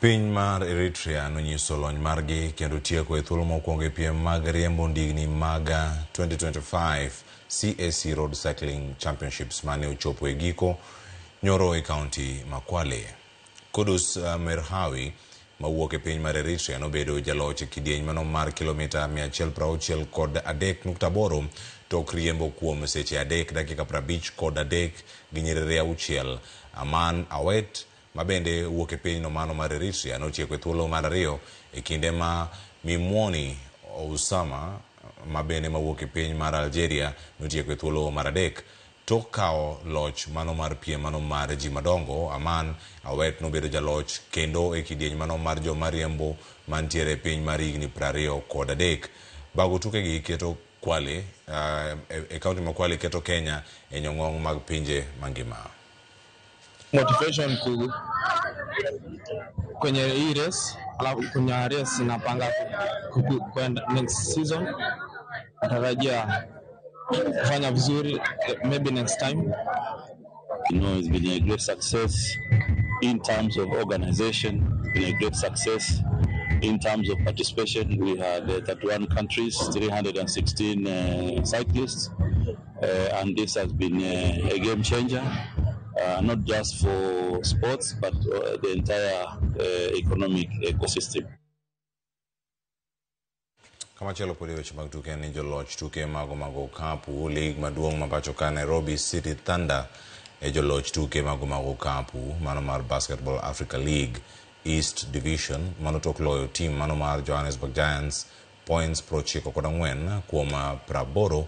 Piny mar Eritrea nonyiso lony margi kendo tieko e thuolo mokwongo e piem mag riembo ndigni mag 2025 CAC Road Cycling Championships mane ochopo e giko nyoro e kaunti ma Kwale. Kudus Merhawi mawuok e piny mar Eritrea nobedo jaloch e kidieny mano mar kilomita 163.8 tok riembo kuom seche 3 dakika 53 gi nyiriri 6. Aman Awet mabende wuok e piny no mano mar Eritrea notieko e thuolo mar 2 e kinde ma Mimwoni Osama ma bende mawuok e piny mar Algeria notieko e thuolo mar adek. Tok kawo loch mano mar piem mano mar ji madongo, Aman Awet nobedo jaloch kendo e kidieny mano mar joma riembo mantiere e piny mar higni 23. Bago tukegi keto Kwale e kaunti ma Kwale keto Kenya e nyong'ong mag pinje mangima. Motivation ku kwenye hii race, alafu kwenye race napanga kwenda next season, natarajia kufanya vizuri maybe next time. It's been a great success in terms of organization, it's been a great success in terms of participation. We had 31 countries, 316 cyclists, and this has been a game changer, not just for sports, but the entire economic ecosystem. Kamachielo pod e weche mag tuke en ni joloch tuke mago mag okapu lig maduong' ma pacho ka Nairobi City Thunder e joloch tuke mago mag okapu mano mar Basketball Africa League East Division mano tok loyo team mano mar Johannesburg Giants points 94 kuom 84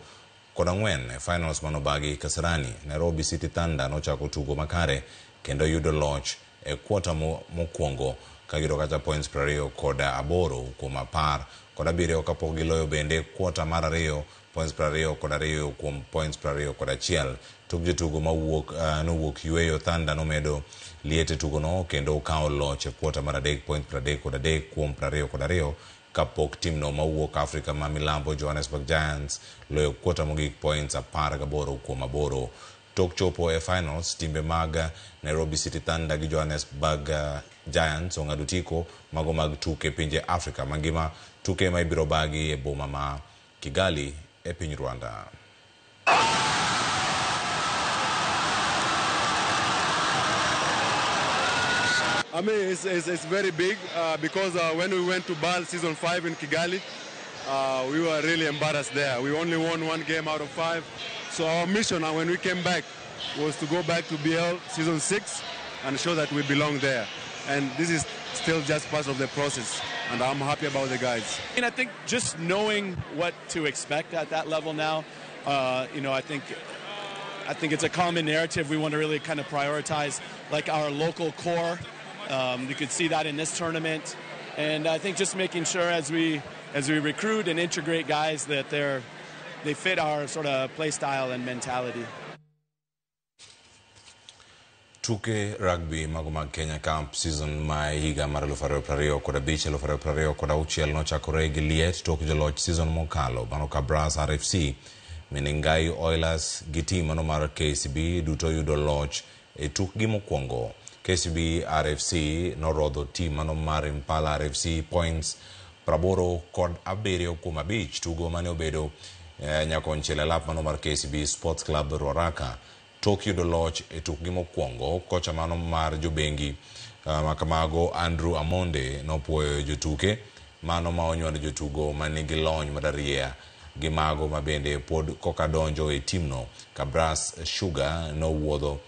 e finals mano bagi Kasarani. Nairobi City Thunder nochako tugo makare kendo yudo loch e kwota mokwongo ka giyudo kacha points 28 kuom 17 kapok giloyo bende kwota mar ariyo points 22 kuom points 21. Tok jotugo mawuok nowuok yueyo Thunder nomedo liet e tugono kendo okawo loch e kwota mar adek points 33 kuom 22 kapok timno mawuok Afrika ma milambo Johannesburg Giants loyo kwota mogik points 18 kuom 8. Tok chopo e finals, timbe mag Nairobi City Thunder gi Johannesburg Giants ong'ado otiko mago mag tuke pinje Afrika mangima, tuke ma ibiro bagi e boma ma Kigali e piny Rwanda. I mean, it's very big because when we went to BAL Season 5 in Kigali, we were really embarrassed there. We only won 1 game out of 5. So our mission when we came back was to go back to BL Season 6 and show that we belong there. And this is still just part of the process, and I'm happy about the guys. And I think just knowing what to expect at that level now, I think it's a common narrative. We want to really kind of prioritize like our local core. You could see that in this tournament. And I think just making sure as we recruit and integrate guys that they fit our sort of play style and mentality. Tuke rugby mago mag Kenya Cup season ma higa mar 2025 2026 nochakore gi liet tok joloch season mokalo mano Kabras RFC, Menengai Oilers gi team mano mar KCB duto yudo loch e tukgi mokwongo. KCB RFC norodho team mano mar Impala RFC points 87 kuom 5 tugo mane obedo nyakonchiel e lap mano mar KCB Sports Club Ruaraka. Tok yudo loch e tukgi mokwongo, kocha mano mar jobengi makamago Andrew Amonde nopuoyo jotuke mano ma onywando jotugo manigi lony mararieya gi mago ma bende pod koka donjo e timno. Kabras Sugar nowuotho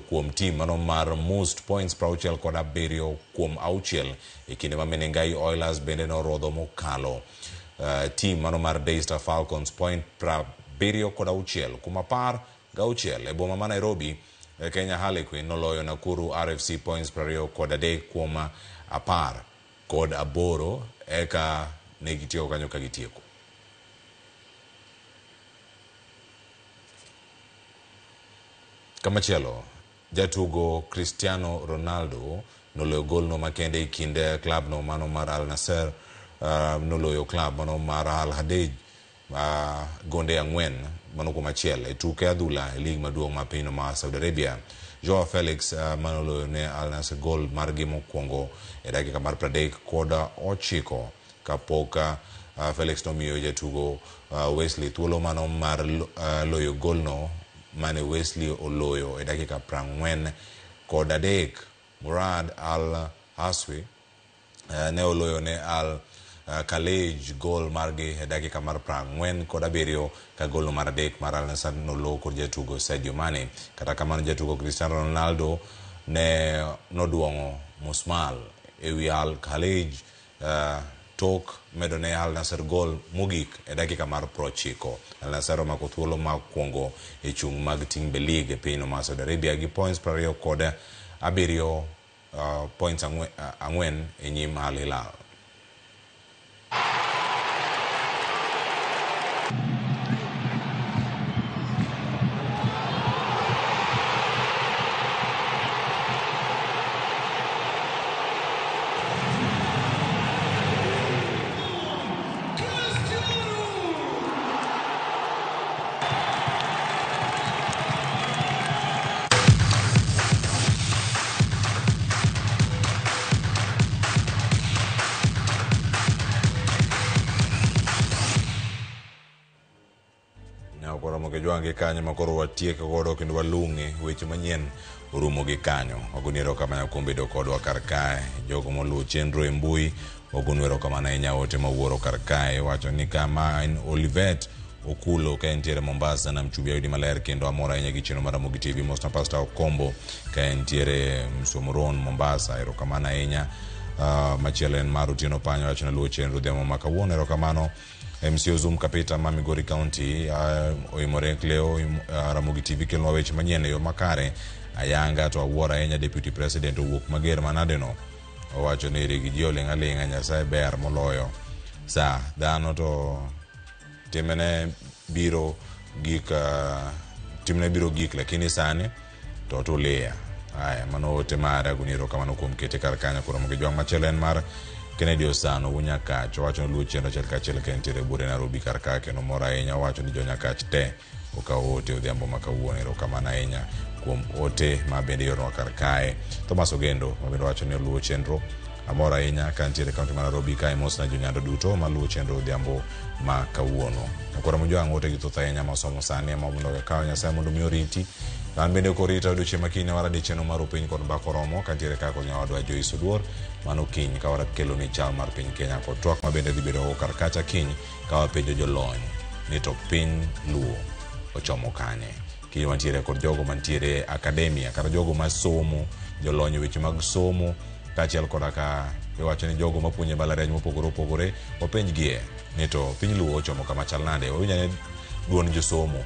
kuom tim mano mar most points 67 kuom 6 e kinde ma Menengai Oilers bende norodho mokalo tim mano mar Daystar Falcons point 76 kuom 16 e boma ma Nairobi. Kenya Harlequin noloyo Nakuru RFC points 23 kuom 18 eka negitieko kanyo ka gitieko. Kamachielo, jatugo Cristiano Ronaldo noloyo golno makende e kind klabno mano mar Al Nassr, noloyo klab mano mar Al Hadej gonde 4 mano kuom 1 e tuke adhula e lig maduong' ma pinyno ma Saudi Arabia. Joao Felix manoloyo ne Al Nassr gol margi mokwongo e dakika mar 39 kapok Felix nomiyo jatugo Wesley thuolo mano mar loyo golno mane Wesley oloyo e dakika 43. Murad Al Haswi ne oloyo ne Al Khalej gol margi e dakika mar 47 ka golno mar 3 mar Al Nassr nolo kod jatugo Sadio Mane. Kata kamano jatugo Cristiano Ronaldo ne noduong'o musmal ewi Al Khalej Tok medo ne Al Nassr gol mogik e dakika mar 90. Al Nassr omako thuolo mar kuongo e chung' mag Timbe League e pinyno mar Saudi Arabia gi points 27, points 4 e nyim Al Hilal. Koro Kejwang' gi kanyo ma koro watieko godo kendo walung'e weche manyien orumo gi kanyo. Wagoni erokamano kuom bedo kodwa kar kae. Jogo moluwo chenro e mbui, wagonu erokamano ahinya ote mawuoro kar kae. Wacho ni kama en Olivet Okulo ka entiere Mombasa nam chumbi ayudi maler kendo amor ahinya gi chenro mar Ramogi TV. Mosna Pastor Okombo ka entiere Msomoron Mombasa, erokamano ahinya. Machielo en mar Otieno Panyo wacho ni luwo chenro odhiambo ma kawuono, erokamano. MC Ozum Kapita ma Migori County oimore Cleo Ramogi TV kelonwa weche manyien e yo makare ayanga to awuoro ahinya Deputy President owuok mager manadeno owacho ni rigi ji oling' aling'a Nyasaye ber moloyo sa dhano to timne biro gik timne biro gik lakini sani to tulia. Aya, mano ote mare agoni erokamano kuom kete kar kanyo. Koro Ramogi Jwang' machielo en mar Kennedy Osano Wunyakach owacho ni luwo chenro achiel kachiel ka entiere buore Nairobi kar ka kendo mor ahinya owacho ni jonyakach te okawo ote odhiambo ma kawuono. Erokamano ahinya kuom ote ma bende ioronwa kar kae. Thomas Ogendo ma bende wacho ni oluwo chenro amor ahinya ka ntiere kaunti ma Nairobi kae mosna jonyando duto maluwo chenro odhiambo ma kawuono. Koro Mojwang' ote gi thoth ahinya masomo sani ema mondo akaw Nyasaye mondo mi oriti. An bende korita odiochieng' makiny waradi chenro mar piny kod mbaka oromo kantiere kaka kod nyawadwa Joyce Oduor mano kiny ka wakelo ni chal mar piny Kenya kod twak ma bende dhi bedo kar kacha kiny ka wapenjo jolony ni to piny Luo ochomo kanye. Kiny wantiere kod jogo mantiere akademia kata jogo masomo, jolony e weche mag somo kaachiel koda ka iwacho ni jogo mapuonjo e mbalariany mopogore opogore wapenjgie ni to piny Luo ochomo kama chal nade. Wawinj ane duond josomo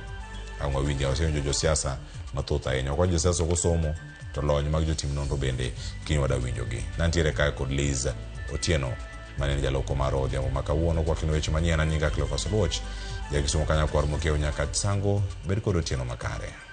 ang' wawinjo wasewinjo josiasa mathoth ahinya. Ok josiasa ok osomo to lony mag jotim nonro bende kiny wada winjogi. Nantiere kae kod Liz Otieno mane en jaloko mar odhiambo ma kawuono kwakelo weche manyien. An nyinga Cleophas Oluoch, ja Kisumo kanyakwar Mokiewo Nyakach Sango. Bed kod otieno makare.